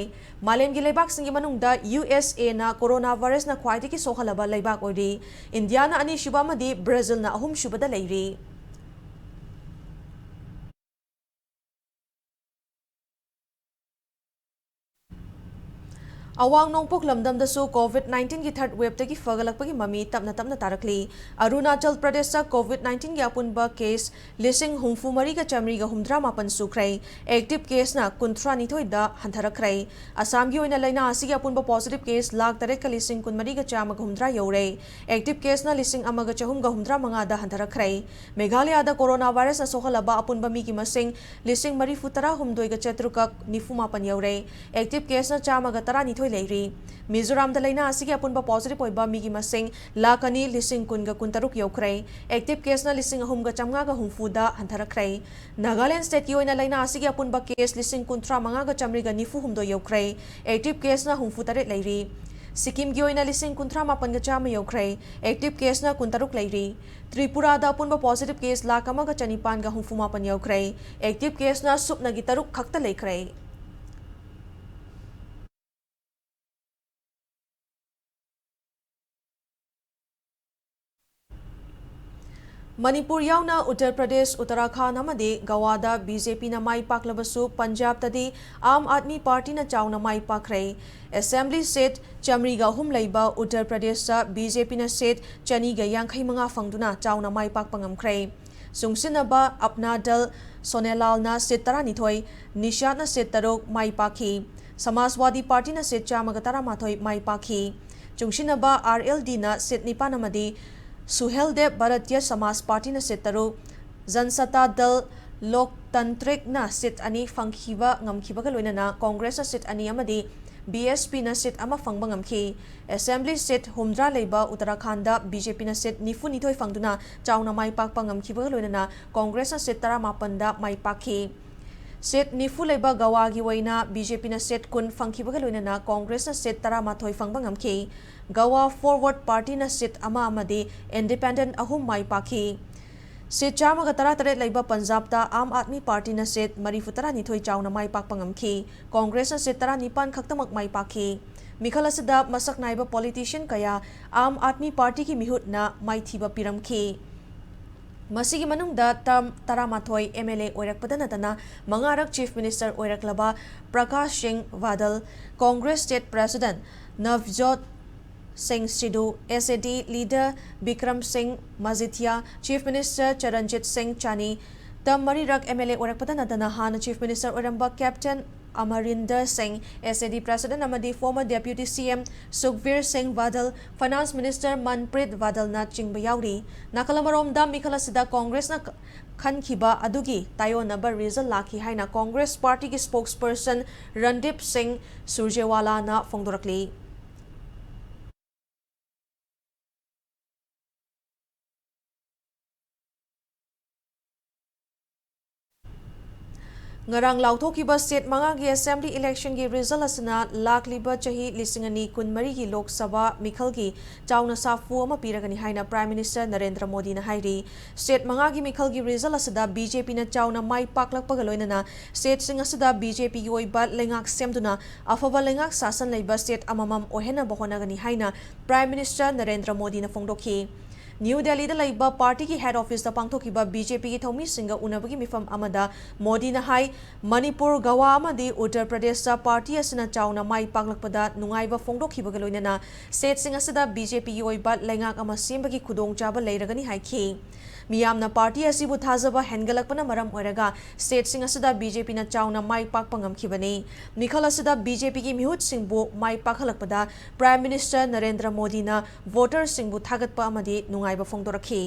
ꯃꯥꯂꯦꯝꯒꯤ ꯂꯩꯕꯥꯛꯁꯤꯡꯒꯤ ꯃꯅꯨꯡꯗ ꯌꯨ ꯑꯦꯁ ꯑꯦꯅ ꯀꯣꯔꯣꯅꯥ ꯚꯥꯏꯔꯁꯅ ꯈ꯭ꯋꯥꯏꯗꯒꯤ ꯁꯣꯛꯍꯜꯂꯕ ꯂꯩꯕꯥꯛ ꯑꯣꯏꯔꯤ꯫ ꯏꯟꯗꯤꯌꯥꯅ ꯑꯅꯤꯁꯨꯕ ꯑꯃꯗꯤ ꯕ꯭ꯔꯥꯖꯤꯜꯅ ꯑꯍꯨꯝꯁꯨꯕꯗ ꯂꯩꯔꯤ꯫ ꯑꯋꯥꯡ ꯅꯣꯡꯄꯣꯛ ꯂꯝꯗꯝꯗꯁꯨ ꯀꯣꯚꯤꯗ ꯅꯥꯏꯟꯇꯤꯟꯒꯤ ꯊꯥꯔꯗ ꯋꯦꯕꯇꯒꯤ ꯐꯒꯠꯂꯛꯄꯒꯤ ꯃꯃꯤ ꯇꯞꯅ ꯇꯞꯅ ꯇꯥꯔꯛꯂꯤ꯫ ꯑꯔꯨꯅꯥꯆꯜ ꯄ꯭ꯔꯗꯦꯁꯇ ꯀꯣꯚꯤꯗ ꯅꯥꯏꯟꯇꯤꯟꯒꯤ ꯑꯄꯨꯟꯕ ꯀꯦꯁ ꯂꯤꯁꯤꯡ ꯍꯨꯝꯐꯨ ꯃꯔꯤꯒ ꯆꯥꯃꯔꯤꯒ ꯍꯨꯝꯗ꯭ꯔꯥ ꯃꯥꯄꯟ ꯁꯨꯈ꯭ꯔꯦ꯫ ꯑꯦꯛꯇꯤꯚ ꯀꯦꯁꯅ ꯀꯨꯟꯊ꯭ꯔꯥ ꯅꯤꯊꯣꯏꯗ ꯍꯟꯊꯔꯛꯈ꯭ꯔꯦ꯫ ꯑꯁꯥꯝꯒꯤ ꯑꯣꯏꯅ ꯂꯥꯏꯅꯥ ꯑꯁꯤꯒꯤ ꯑꯄꯨꯟꯕ ꯄꯣꯖꯤꯇꯤꯚ ꯀꯦꯁ ꯂꯥꯈ ꯇꯔꯦꯠꯀ ꯂꯤꯁꯤꯡ ꯀꯨꯟꯃꯔꯤꯒ ꯆꯥꯝꯃꯒ ꯍꯨꯝꯗ꯭ꯔꯥ ꯌꯧꯔꯦ꯫ ꯑꯦꯛꯇꯤꯚ ꯀꯦꯁꯅ ꯂꯤꯁꯤꯡ ꯑꯃꯒ ꯆꯍꯨꯝꯒ ꯍꯨꯝꯗ꯭ꯔꯥ ꯃꯉꯥꯗ ꯍꯟꯊꯔꯛꯈ꯭ꯔꯦ꯫ ꯃꯦꯘꯥꯂꯌꯥꯗ ꯀꯣꯔꯣꯅꯥ ꯚꯥꯏꯔꯁꯅ ꯁꯣꯛꯍꯜꯂꯕ ꯑꯄꯨꯟꯕ ꯃꯤꯒꯤ ꯃꯁꯤꯡ ꯂꯤꯁꯤꯡ ꯃꯔꯤꯐꯨ ꯇꯔꯥꯍꯨꯝꯗꯣꯏꯒ ꯆꯥꯇ꯭ꯔꯨꯛꯀ ꯅꯤꯐꯨ ꯃꯥꯄꯟ ꯌꯧꯔꯦ꯫ ꯑꯦꯛꯇꯤꯚ ꯀꯦꯁꯅ ꯆꯥꯝꯃꯒ ꯇꯔꯥꯅꯤꯊꯣꯏ ꯂꯩꯔꯤ꯫ ꯃꯤꯖꯣꯔꯥꯝꯗ ꯂꯥꯏꯅꯥ ꯑꯁꯤꯒꯤ ꯑꯄꯨꯟꯕ ꯄꯣꯖꯤꯇꯤꯚ ꯑꯣꯏꯕ ꯃꯤꯒꯤ ꯃꯁꯤꯡ ꯂꯥꯈ ꯑꯅꯤ ꯂꯤꯁꯤꯡ ꯀꯨꯟꯒ ꯀꯨꯟꯇꯔꯨꯛ ꯌꯧꯈ꯭ꯔꯦ꯫ ꯑꯦꯛꯇꯤꯚ ꯀꯦꯁꯅ ꯂꯤꯁꯤꯡ ꯑꯍꯨꯝꯒ ꯆꯥꯝꯃꯉꯥꯒ ꯍꯨꯝꯐꯨꯗ ꯍꯟꯊꯔꯛꯈ꯭ꯔꯦ꯫ ꯅꯥꯒꯥꯂꯦꯟ ꯁ꯭ꯇꯦꯠꯀꯤ ꯑꯣꯏꯅ ꯂꯥꯏꯅꯥ ꯑꯁꯤꯒꯤ ꯑꯄꯨꯟꯕ ꯀꯦꯁ ꯂꯤꯁꯤꯡ ꯀꯨꯟꯊ꯭ꯔꯥ ꯃꯉꯥꯒ ꯆꯥꯃꯔꯤꯒ ꯅꯤꯐꯨ ꯍꯨꯝꯗꯣꯏ ꯌꯧꯈ꯭ꯔꯦ꯫ ꯑꯦꯛꯇꯤꯚ ꯀꯦꯁꯅ ꯍꯨꯝꯐꯨ ꯇꯔꯦꯠ ꯂꯩꯔꯤ꯫ ꯁꯤꯛꯀꯤꯝꯒꯤ ꯑꯣꯏꯅ ꯂꯤꯁꯤꯡ ꯀꯨꯟꯊ꯭ꯔꯥ ꯃꯥꯄꯟꯒ ꯆꯥꯝꯃ ꯌꯧꯈ꯭ꯔꯦ꯫ ꯑꯦꯛꯇꯤꯚ ꯀꯦꯁꯅ ꯀꯨꯟꯇꯔꯨꯛ ꯂꯩꯔꯤ꯫ ꯇ꯭ꯔꯤꯄꯨꯔꯥꯗ ꯑꯄꯨꯟꯕ ꯄꯣꯖꯤꯇꯤꯚ ꯀꯦꯁ ꯂꯥꯈ ꯑꯃꯒ ꯆꯅꯤꯄꯥꯟꯒ ꯍꯨꯝꯐꯨ ꯃꯥꯄꯟ ꯌꯧꯈ꯭ꯔꯦ꯫ ꯑꯦꯛꯇꯤꯚ ꯀꯦꯁꯅ ꯁꯨꯞꯅꯒꯤ ꯇꯔꯨꯛ ꯈꯛꯇ ꯂꯩꯈ꯭ꯔꯦ꯫ ꯃꯅꯤꯄꯨꯔ ꯌꯥꯎꯅ ꯎꯠꯇꯔ ꯄ꯭ꯔꯗꯦꯁ, ꯎꯠꯇꯔꯥꯈꯥꯟꯗ ꯑꯃꯗꯤ ꯒꯋꯥꯗ ꯕꯤ ꯖꯦ ꯄꯤꯅ ꯃꯥꯏ ꯄꯥꯛꯂꯕꯁꯨ, ꯄꯟꯖꯥꯕꯇꯗꯤ ꯑꯥꯝ ꯑꯥꯗꯃꯤ ꯄꯥꯔꯇꯤꯅ ꯆꯥꯎꯅ ꯃꯥꯏ ꯄꯥꯛꯈ꯭ꯔꯦ꯫ ꯑꯦꯁꯦꯝꯕ꯭ꯂꯤ ꯁꯤꯠ ꯆꯥꯃꯔꯤꯒ ꯑꯍꯨꯝ ꯂꯩꯕ ꯎꯠꯇꯔ ꯄ꯭ꯔꯗꯦꯁꯇ ꯕꯤ ꯖꯦ ꯄꯤꯅ ꯁꯤꯠ ꯆꯅꯤꯒ ꯌꯥꯡꯈꯩ ꯃꯉꯥ ꯐꯪꯗꯨꯅ ꯆꯥꯎꯅ ꯃꯥꯏ ꯄꯥꯛꯄ ꯉꯝꯈ꯭ꯔꯦ꯫ ꯆꯨꯡꯁꯤꯟꯅꯕ ꯑꯞꯅꯥ ꯗꯜ ꯁꯣꯅꯦꯂꯥꯜꯅ ꯁꯤꯠ ꯇꯔꯥꯅꯤꯊꯣꯏ, ꯅꯤꯁꯥꯗꯅ ꯁꯤꯠ ꯇꯔꯨꯛ ꯃꯥꯏ ꯄꯥꯛꯈꯤ꯫ ꯁꯃꯥꯖꯋꯥꯗꯤ ꯄꯥꯔꯇꯤꯅ ꯁꯤꯠ ꯆꯥꯝꯃꯒ ꯇꯔꯥꯃꯥꯊꯣꯏ ꯃꯥꯏ ꯄꯥꯛꯈꯤ꯫ ꯆꯨꯡꯁꯤꯟꯅꯕ ꯑꯥꯔ ꯑꯦꯜ ꯗꯤꯅ ꯁꯤꯠ ꯅꯤꯄꯥꯟ ꯑꯃꯗꯤ ꯁꯨꯍꯦꯜꯗꯦꯕ ꯚꯥꯔꯇꯤꯌ ꯁꯃꯥꯖ ꯄꯥꯔꯇꯤꯅ ꯁꯤꯠ ꯇꯔꯨꯛ, ꯖꯟꯁꯇꯥ ꯗꯜ ꯂꯣꯛꯇꯟꯇ꯭ꯔꯤꯛꯅ ꯁꯤꯠ ꯑꯅꯤ ꯐꯪꯈꯤꯕ ꯉꯝꯈꯤꯕꯒ ꯂꯣꯏꯅꯅ ꯀꯣꯡꯒ꯭ꯔꯦꯁꯅ ꯁꯤꯠ ꯑꯅꯤ ꯑꯃꯗꯤ ꯕꯤ ꯑꯦꯁ ꯄꯤꯅ ꯁꯤꯠ ꯑꯃ ꯐꯪꯕ ꯉꯝꯈꯤ꯫ ꯑꯦꯁꯦꯝꯕ꯭ꯂꯤ ꯁꯤꯠ ꯍꯨꯝꯗ꯭ꯔꯥ ꯂꯩꯕ ꯎꯠꯇꯔꯥꯈꯥꯟꯗ ꯕꯤ ꯖꯦ ꯄꯤꯅ ꯁꯤꯠ ꯅꯤꯐꯨ ꯅꯤꯊꯣꯏ ꯐꯪꯗꯨꯅ ꯆꯥꯎꯅ ꯃꯥꯏ ꯄꯥꯛꯄ ꯉꯝꯈꯤꯕꯒ ꯂꯣꯏꯅꯅ ꯀꯣꯡꯒ꯭ꯔꯦꯁꯅ ꯁꯤꯠ ꯇꯔꯥꯃꯥꯄꯟꯗ ꯃꯥꯏ ꯄꯥꯛꯈꯤ꯫ ꯁꯤꯠ ꯅꯤꯐꯨ ꯂꯩꯕ ꯒꯋꯥꯒꯤ ꯑꯣꯏꯅ ꯕꯤ ꯖꯦ ꯄꯤꯅ ꯁꯤꯠ ꯀꯨꯟ ꯐꯪꯈꯤꯕꯒ ꯂꯣꯏꯅꯅ ꯀꯣꯡꯒ꯭ꯔꯦꯁꯅ ꯁꯤꯠ ꯇꯔꯥꯃꯥꯊꯣꯏ ꯐꯪꯕ ꯉꯝꯈꯤ꯫ ꯒꯋꯥ ꯐꯣꯔꯋꯥꯔꯗ ꯄꯥꯔꯇꯤꯅ ꯁꯤꯠ ꯑꯃ ꯑꯃꯗꯤ ꯏꯟꯗꯤꯄꯦꯟꯗꯦꯟꯠ ꯑꯍꯨꯝ ꯃꯥꯏ ꯄꯥꯛꯈꯤ꯫ ꯁꯤꯠ ꯆꯥꯝꯃꯒ ꯇꯔꯥꯇꯔꯦꯠ ꯂꯩꯕ ꯄꯟꯖꯥꯕꯇ ꯑꯥꯝ ꯑꯥꯗꯃꯤ ꯄꯥꯔꯇꯤꯅ ꯁꯤꯠ ꯃꯔꯤꯐꯨ ꯇꯔꯥꯅꯤꯊꯣꯏ ꯆꯥꯎꯅ ꯃꯥꯏ ꯄꯥꯛꯄ ꯉꯝꯈꯤ꯫ ꯀꯣꯡꯒ꯭ꯔꯦꯁꯅ ꯁꯤꯠ ꯇꯔꯥꯅꯤꯄꯥꯟ ꯈꯛꯇꯃꯛ ꯃꯥꯏ ꯄꯥꯛꯈꯤ꯫ ꯃꯤꯈꯜ ꯑꯁꯤꯗ ꯃꯁꯛ ꯅꯥꯏꯕ ꯄꯣꯂꯤꯇꯤꯁꯤꯌꯟ ꯀꯌꯥ ꯑꯥꯝ ꯑꯥꯗꯃꯤ ꯄꯥꯔꯇꯤꯒꯤ ꯃꯤꯍꯨꯠꯅ ꯃꯥꯏꯊꯤꯕ ꯄꯤꯔꯝꯈꯤ꯫ ꯃꯁꯤꯒꯤ ꯃꯅꯨꯡꯗ ꯇꯔꯥꯃꯥꯊꯣꯏ ꯑꯦꯝ ꯑꯦꯜ ꯑꯦ ꯑꯣꯏꯔꯛꯄꯗ ꯅꯠꯇꯅ ꯃꯉꯥꯔꯛ ꯆꯤꯐ ꯃꯤꯅꯤꯁꯇꯔ ꯑꯣꯏꯔꯛꯂꯕ ꯄ꯭ꯔꯀꯥꯁ ꯁꯤꯡ ꯕꯥꯗꯜ, ꯀꯣꯡꯒ꯭ꯔꯦꯁ ꯁ꯭ꯇꯦꯠ ꯄ꯭ꯔꯦꯁꯤꯗꯦꯟꯠ ꯅꯚꯖꯣꯠ ꯁꯤꯡ ꯁꯤꯙꯨ, ꯑꯦꯁ ꯑꯦ ꯗꯤ ꯂꯤꯗꯔ ꯕꯤꯀ꯭ꯔꯝ ꯁꯤꯡ ꯃꯖꯤꯊꯤꯌꯥ, ꯆꯤꯐ ꯃꯤꯅꯤꯁꯇꯔ ꯆꯔꯟꯖꯤꯠ ꯁꯤꯡ ꯆꯥꯅꯤ, ꯇ ꯃꯔꯤꯔꯛ ꯑꯦꯝ ꯑꯦꯜ ꯑꯦ ꯑꯣꯏꯔꯛꯄꯗ ꯅꯠꯇꯅ ꯍꯥꯟꯅ ꯆꯤꯐ ꯃꯤꯅꯤꯁꯇꯔ ꯑꯣꯏꯔꯝꯕ ꯀꯦꯞꯇꯦꯟ ꯑꯃꯔꯤꯟꯗꯔ ꯁꯤꯡ, ꯑꯦꯁ ꯑꯦ ꯗꯤ ꯄ꯭ꯔꯦꯁꯤꯗꯦꯟꯠ ꯑꯃꯗꯤ ꯐꯣꯔꯃꯔ ꯗꯦꯄ꯭ꯌꯨꯇꯤ ꯁꯤ ꯑꯦꯝ ꯁꯨꯈꯕꯤꯔ ꯁꯤꯡ ꯕꯥꯗꯜ, ꯐꯥꯏꯅꯥꯟꯁ ꯃꯤꯅꯤꯁꯇꯔ ꯃꯟꯄ꯭ꯔꯤꯠ ꯕꯥꯗꯜꯅ ꯆꯤꯡꯕ ꯌꯥꯎꯔꯤ꯫ ꯅꯥꯀꯜ ꯑꯃꯔꯣꯝꯗ ꯃꯤꯈꯜ ꯑꯁꯤꯗ ꯀꯣꯡꯒ꯭ꯔꯦꯁꯅ ꯈꯟꯈꯤꯕ ꯑꯗꯨꯒꯤ ꯇꯥꯏꯑꯣꯟꯅꯕ ꯔꯤꯖꯜ ꯂꯥꯛꯈꯤ ꯍꯥꯏꯅ ꯀꯣꯡꯒ꯭ꯔꯦꯁ ꯄꯥꯔꯇꯤꯒꯤ ꯁ꯭ꯄꯣꯛꯁꯄꯔꯁꯟ ꯔꯟꯗꯤꯞ ꯁꯤꯡ ꯁꯨꯔꯖꯦꯋꯥꯂꯥꯅ ꯐꯣꯡꯗꯣꯔꯛꯂꯤ꯫ ꯉꯔꯥꯡ ꯂꯥꯎꯊꯣꯛꯈꯤꯕ ꯁ꯭ꯇꯦꯠ ꯃꯉꯥꯒꯤ ꯑꯦꯁꯦꯝꯕ꯭ꯂꯤ ꯏꯂꯦꯛꯁꯟꯒꯤ ꯔꯤꯖꯜ ꯑꯁꯤꯅ ꯂꯥꯛꯂꯤꯕ ꯆꯍꯤ ꯂꯤꯁꯤꯡ ꯑꯅꯤ ꯀꯨꯟꯃꯔꯤꯒꯤ ꯂꯣꯛ ꯁꯚꯥ ꯃꯤꯈꯜꯒꯤ ꯆꯥꯎꯅ ꯁꯥꯐꯨ ꯑꯃ ꯄꯤꯔꯒꯅꯤ ꯍꯥꯏꯅ ꯄ꯭ꯔꯥꯏꯝ ꯃꯤꯅꯤꯁꯇꯔ ꯅꯔꯦꯟꯗ꯭ꯔ ꯃꯣꯗꯤꯅ ꯍꯥꯏꯔꯤ꯫ ꯁ꯭ꯇꯦꯠ ꯃꯉꯥꯒꯤ ꯃꯤꯈꯜꯒꯤ ꯔꯤꯖꯜ ꯑꯁꯤꯗ ꯕꯤ ꯖꯦ ꯄꯤꯅ ꯆꯥꯎꯅ ꯃꯥꯏ ꯄꯥꯛꯂꯛꯄꯒ ꯂꯣꯏꯅꯅ ꯁ꯭ꯇꯦꯠꯁꯤꯡ ꯑꯁꯤꯗ ꯕꯤ ꯖꯦ ꯄꯤꯒꯤ ꯑꯣꯏꯕ ꯂꯩꯉꯥꯛ ꯁꯦꯝꯗꯨꯅ ꯑꯐꯕ ꯂꯩꯉꯥꯛ ꯁꯥꯁꯟ ꯂꯩꯕ ꯁ꯭ꯇꯦꯠ ꯑꯃꯃꯝ ꯑꯣꯏꯍꯟꯅꯕ ꯍꯣꯠꯅꯒꯅꯤ ꯍꯥꯏꯅ ꯄ꯭ꯔꯥꯏꯝ ꯃꯤꯅꯤꯁꯇꯔ ꯅꯔꯦꯟꯗ꯭ꯔ ꯃꯣꯗꯤꯅ ꯐꯣꯡꯗꯣꯛꯈꯤ꯫ ꯅ꯭ꯌꯨ ꯗꯦꯜꯂꯤꯗ ꯂꯩꯕ ꯄꯥꯔꯇꯤꯒꯤ ꯍꯦꯗ ꯑꯣꯐꯤꯁꯇ ꯄꯥꯡꯊꯣꯛꯈꯤꯕ ꯕꯤ ꯖꯦ ꯄꯤꯒꯤ ꯊꯧꯃꯤꯁꯤꯡꯒ ꯎꯅꯕꯒꯤ ꯃꯤꯐꯝ ꯑꯃꯗ ꯃꯣꯗꯤꯅ ꯍꯥꯏ, ꯃꯅꯤꯄꯨꯔ, ꯒꯋꯥ ꯑꯃꯗꯤ ꯎꯠꯇꯔ ꯄ꯭ꯔꯗꯦꯁꯇ ꯄꯥꯔꯇꯤ ꯑꯁꯤꯅ ꯆꯥꯎꯅ ꯃꯥꯏ ꯄꯥꯛꯂꯛꯄꯗ ꯅꯨꯡꯉꯥꯏꯕ ꯐꯣꯡꯗꯣꯛꯈꯤꯕꯒ ꯂꯣꯏꯅꯅ ꯁ꯭ꯇꯦꯠꯁꯤꯡ ꯑꯁꯤꯗ ꯕꯤ ꯖꯦ ꯄꯤꯒꯤ ꯑꯣꯏꯕ ꯂꯩꯉꯥꯛ ꯑꯃ ꯁꯦꯝꯕꯒꯤ ꯈꯨꯗꯣꯡꯆꯥꯕ ꯂꯩꯔꯒꯅꯤ ꯍꯥꯏꯈꯤ꯫ ꯃꯤꯌꯥꯝꯅ ꯄꯥꯔꯇꯤ ꯑꯁꯤꯕꯨ ꯊꯥꯖꯕ ꯍꯦꯟꯒꯠꯂꯛꯄꯅ ꯃꯔꯝ ꯑꯣꯏꯔꯒ ꯁ꯭ꯇꯦꯠꯁꯤꯡ ꯑꯁꯤꯗ ꯕꯤ ꯖꯦ ꯄꯤꯅ ꯆꯥꯎꯅ ꯃꯥꯏ ꯄꯥꯛꯄ ꯉꯝꯈꯤꯕꯅꯤ꯫ ꯃꯤꯈꯜ ꯑꯁꯤꯗ ꯕꯤ ꯖꯦ ꯄꯤꯒꯤ ꯃꯤꯍꯨꯠꯁꯤꯡꯕꯨ ꯃꯥꯏ ꯄꯥꯛꯍꯜꯂꯛꯄꯗ ꯄ꯭ꯔꯥꯏꯝ ꯃꯤꯅꯤꯁꯇꯔ ꯅꯔꯦꯟꯗ꯭ꯔ ꯃꯣꯗꯤꯅ ꯚꯣꯇꯔꯁꯤꯡꯕꯨ ꯊꯥꯒꯠꯄ ꯑꯃꯗꯤ ꯅꯨꯡꯉꯥꯏꯕ ꯐꯣꯡꯗꯣꯔꯛꯈꯤ꯫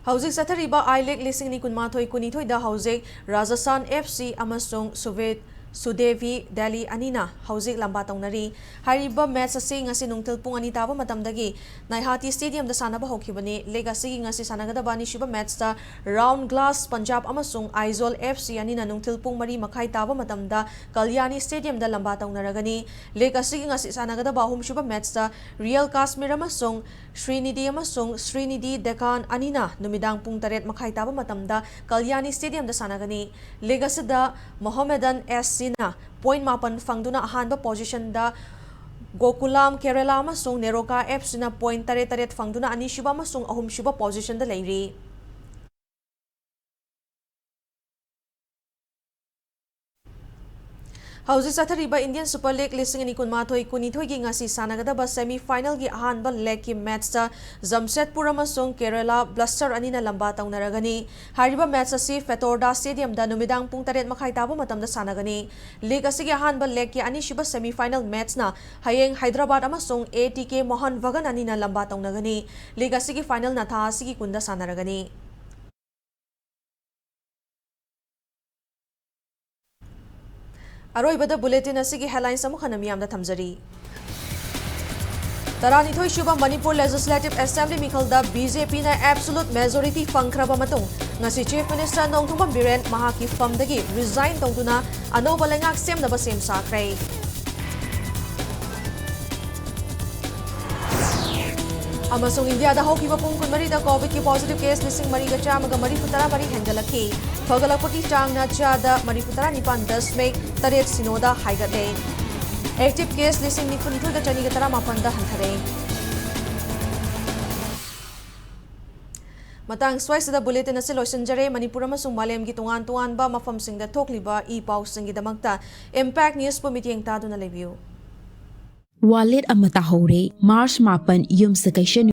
ꯍꯧꯖꯤꯛ ꯆꯠꯊꯔꯤꯕ ꯑꯥꯏ ꯂꯤꯒ ꯂꯤꯁꯤꯡ ꯑꯅꯤ ꯀꯨꯟꯃꯥꯊꯣꯏ ꯀꯨꯟꯅꯤꯊꯣꯏꯗ ꯍꯧꯖꯤꯛ ꯔꯥꯖꯁꯊꯥꯟ ꯑꯦꯐ ꯁꯤ ꯑꯃꯁꯨꯡ ꯁꯨꯚꯦ-, ꯁꯨꯗꯦꯚꯤ ꯗꯦꯜꯂꯤ ꯑꯅꯤꯅ ꯍꯧꯖꯤꯛ ꯂꯝꯕꯥ ꯇꯧꯅꯔꯤ꯫ ꯍꯥꯏꯔꯤꯕ ꯃꯦꯠꯆ ꯑꯁꯤ ꯉꯁꯤ ꯅꯨꯡꯊꯤꯜ ꯄꯨꯡ ꯑꯅꯤ ꯇꯥꯕ ꯃꯇꯝꯗꯒꯤ ꯅꯥꯏꯍꯥꯇꯤ ꯁ꯭ꯇꯦꯗꯤꯌꯝꯗ ꯁꯥꯟꯅꯕ ꯍꯧꯈꯤꯕꯅꯤ꯫ ꯂꯤꯒ ꯑꯁꯤꯒꯤ ꯉꯁꯤ ꯁꯥꯟꯅꯒꯗꯕ ꯑꯅꯤꯁꯨꯕ ꯃꯦꯠꯆꯇ ꯔꯥꯎꯟ ꯒ꯭ꯂꯥꯁ ꯄꯟꯖꯥꯕ ꯑꯃꯁꯨꯡ ꯑꯥꯏꯖꯣꯜ ꯑꯦꯐ ꯁꯤ ꯑꯅꯤꯅ ꯅꯨꯡꯊꯤꯜ ꯄꯨꯡ ꯃꯔꯤ ꯃꯈꯥꯏ ꯇꯥꯕ ꯃꯇꯝꯗ ꯀꯜꯌꯥꯅꯤ ꯁ꯭ꯇꯦꯗꯤꯌꯝꯗ ꯂꯝꯕꯥ ꯇꯧꯅꯔꯒꯅꯤ꯫ ꯂꯤꯒ ꯑꯁꯤꯒꯤ ꯉꯁꯤ ꯁꯥꯟꯅꯒꯗꯕ ꯑꯍꯨꯝꯁꯨꯕ ꯃꯦꯠꯆꯇ ꯔꯤꯌꯦꯜ ꯀꯥꯁꯃꯤꯔ ꯑꯃꯁꯨꯡ ꯁ꯭ꯔꯤꯅꯤꯗꯤ ꯑꯃꯁꯨꯡ ꯁ꯭ꯔꯤꯅꯤꯗꯤ ꯗꯦꯀꯥꯟ ꯑꯅꯤꯅ ꯅꯨꯃꯤꯗꯥꯡ ꯄꯨꯡ ꯇꯔꯦꯠ ꯃꯈꯥꯏ ꯇꯥꯕ ꯃꯇꯝꯗ ꯀꯜꯌꯥꯅꯤ ꯁ꯭ꯇꯦꯗꯤꯌꯝꯗ ꯁꯥꯟꯅꯒꯅꯤ꯫ ꯂꯤꯒ ꯑꯁꯤꯗ ꯃꯣꯍꯝꯃꯦꯗꯟ ꯑꯦꯁ ꯁꯤꯅ ꯄꯣꯏꯟ ꯃꯥꯄꯟ ꯐꯪꯗꯨꯅ ꯑꯍꯥꯟꯕ ꯄꯣꯖꯤꯁꯟꯗ, ꯒꯣꯀꯨꯂꯥꯝ ꯀꯦꯔꯦꯂꯥ ꯑꯃꯁꯨꯡ ꯅꯦꯔꯣꯀꯥ ꯑꯦꯐ ꯁꯤꯅ ꯄꯣꯏꯟ ꯇꯔꯦꯠ ꯇꯔꯦꯠ ꯐꯪꯗꯨꯅ ꯑꯅꯤꯁꯨꯕ ꯑꯃꯁꯨꯡ ꯑꯍꯨꯝꯁꯨꯕ ꯄꯣꯖꯤꯁꯟꯗ ꯂꯩꯔꯤ꯫ ꯍꯧꯖꯤꯛ ꯆꯠꯊꯔꯤꯕ ꯏꯟꯗꯤꯌꯟ ꯁꯨꯄꯔ ꯂꯤꯒ ꯂꯤꯁꯤꯡ ꯑꯅꯤ ꯀꯨꯟꯃꯥꯊꯣꯏ ꯀꯨꯟꯅꯤꯊꯣꯏꯒꯤ ꯉꯁꯤ ꯁꯥꯟꯅꯒꯗꯕ ꯁꯦꯃꯤ ꯐꯥꯏꯅꯦꯜꯒꯤ ꯑꯍꯥꯟꯕ ꯂꯦꯒꯀꯤ ꯃꯦꯠꯆꯇ ꯖꯝꯁꯦꯗꯄꯨꯔ ꯑꯃꯁꯨꯡ ꯀꯦꯔꯦꯂꯥ ꯕ꯭ꯂꯥꯁꯇꯔ ꯑꯅꯤꯅ ꯂꯝꯕꯥ ꯇꯧꯅꯔꯒꯅꯤ꯫ ꯍꯥꯏꯔꯤꯕ ꯃꯦꯠꯆ ꯑꯁꯤ ꯐꯦꯇꯣꯔꯗꯥ ꯁ꯭ꯇꯦꯗꯤꯌꯝꯗ ꯅꯨꯃꯤꯗꯥꯡ ꯄꯨꯡ ꯇꯔꯦꯠ ꯃꯈꯥꯏ ꯇꯥꯕ ꯃꯇꯝꯗ ꯁꯥꯟꯅꯒꯅꯤ꯫ ꯂꯤꯒ ꯑꯁꯤꯒꯤ ꯑꯍꯥꯟꯕ ꯂꯦꯒꯀꯤ ꯑꯅꯤꯁꯨꯕ ꯁꯦꯃꯤ ꯐꯥꯏꯅꯦꯜ ꯃꯦꯠꯆꯅ ꯍꯌꯦꯡ ꯍꯥꯏꯗ꯭ꯔꯕꯥꯗ ꯑꯃꯁꯨꯡ ꯑꯦ ꯇꯤ ꯀꯦ ꯃꯣꯍꯟ ꯕꯒꯥꯟ ꯑꯅꯤꯅ ꯂꯝꯕꯥ ꯇꯧꯅꯒꯅꯤ꯫ ꯂꯤꯒ ꯑꯁꯤꯒꯤ ꯐꯥꯏꯅꯦꯜꯅ ꯊꯥ ꯑꯁꯤꯒꯤ ꯀꯨꯟꯗ ꯁꯥꯟꯅꯔꯒꯅꯤ꯫ ꯑꯔꯣꯏꯕꯗ ꯕꯨꯂꯦꯇꯤꯟ ꯑꯁꯤꯒꯤ ꯍꯦꯗꯂꯥꯏꯟꯁ ꯑꯃꯨꯛ ꯍꯟꯅ ꯃꯤꯌꯥꯝꯗ ꯊꯝꯖꯔꯤ꯫ ꯇꯔꯥꯅꯤꯊꯣꯏ ꯁꯨꯕ ꯃꯅꯤꯄꯨꯔ ꯂꯦꯖꯤꯁꯂꯦꯇꯤꯚ ꯑꯦꯁꯦꯝꯕ꯭ꯂꯤ ꯃꯤꯈꯜꯗ ꯕꯤ ꯖꯦ ꯄꯤꯅ ꯑꯦꯕꯁꯣꯂꯨꯠ ꯃꯦꯖꯣꯔꯤꯇꯤ ꯐꯪꯈ꯭ꯔꯕ ꯃꯇꯨꯡ, ꯉꯁꯤ ꯆꯤꯐ ꯃꯤꯅꯤꯁꯇꯔ ꯅꯣꯡꯊꯣꯝꯕꯝ ꯕꯤꯔꯦꯟ ꯃꯍꯥꯛꯀꯤ ꯐꯝꯗꯒꯤ ꯔꯤꯖꯥꯏꯟ ꯇꯧꯗꯨꯅ ꯑꯅꯧꯕ ꯂꯩꯉꯥꯛ ꯁꯦꯝꯅꯕ ꯁꯦꯝ ꯁꯥꯈ꯭ꯔꯦ꯫ ꯑꯃꯁꯨꯡ ꯏꯟꯗꯤꯌꯥꯗ ꯍꯧꯈꯤꯕ ꯄꯨꯡ ꯀꯨꯟꯃꯔꯤꯗ ꯀꯣꯚꯤꯗꯀꯤ ꯄꯣꯖꯤꯇꯤꯚ ꯀꯦꯁ ꯂꯤꯁꯤꯡ ꯃꯔꯤꯒ ꯆꯥꯝꯃꯒ ꯃꯔꯤꯐꯨ ꯇꯔꯥ ꯃꯔꯤ ꯍꯦꯟꯒꯠꯂꯛꯈꯤ꯫ ꯐꯒꯠꯂꯛꯄꯒꯤ ꯆꯥꯡꯅ ꯆꯥꯗ ꯃꯔꯤꯐꯨ ꯇꯔꯥ ꯅꯤꯄꯥꯟ ꯗꯁꯃꯤꯛ ꯇꯔꯦꯠ ꯁꯤꯅꯣꯗ ꯍꯥꯏꯒꯠꯂꯦ꯫ ꯑꯦꯛꯇꯤꯚ ꯀꯦꯁ ꯂꯤꯁꯤꯡ ꯅꯤꯐꯨꯅꯤꯊꯣꯏꯒ ꯆꯅꯤꯒ ꯇꯔꯥꯃꯥꯄꯟꯗ ꯍꯟꯊꯔꯦ꯫ ꯃꯇꯥꯡ ꯁ꯭ꯋꯥꯏꯁꯤꯗ ꯕꯨꯂꯦꯇꯤꯟ ꯑꯁꯤ ꯂꯣꯏꯁꯤꯟꯖꯔꯦ꯫ ꯃꯅꯤꯄꯨꯔ ꯑꯃꯁꯨꯡ ꯃꯥꯂꯦꯝꯒꯤ ꯇꯣꯉꯥꯟ ꯇꯣꯉꯥꯟꯕ ꯃꯐꯝꯁꯤꯡꯗ ꯊꯣꯛꯂꯤꯕ ꯏ ꯄꯥꯎꯁꯤꯡꯒꯤꯗꯃꯛꯇ ꯏꯝꯄꯦꯛ ꯅ꯭ꯌꯨꯁꯄꯨ ꯃꯤꯠꯌꯦꯡ ꯇꯥꯗꯨꯅ ꯂꯩꯕꯤꯌꯨ꯫ ꯋꯥꯂꯦꯠ ꯑꯃ ꯇꯥꯍꯧꯔꯦ꯫ ꯃꯥꯔꯆ ꯃꯥꯄꯟ, ꯌꯨꯝꯁꯀꯩꯁ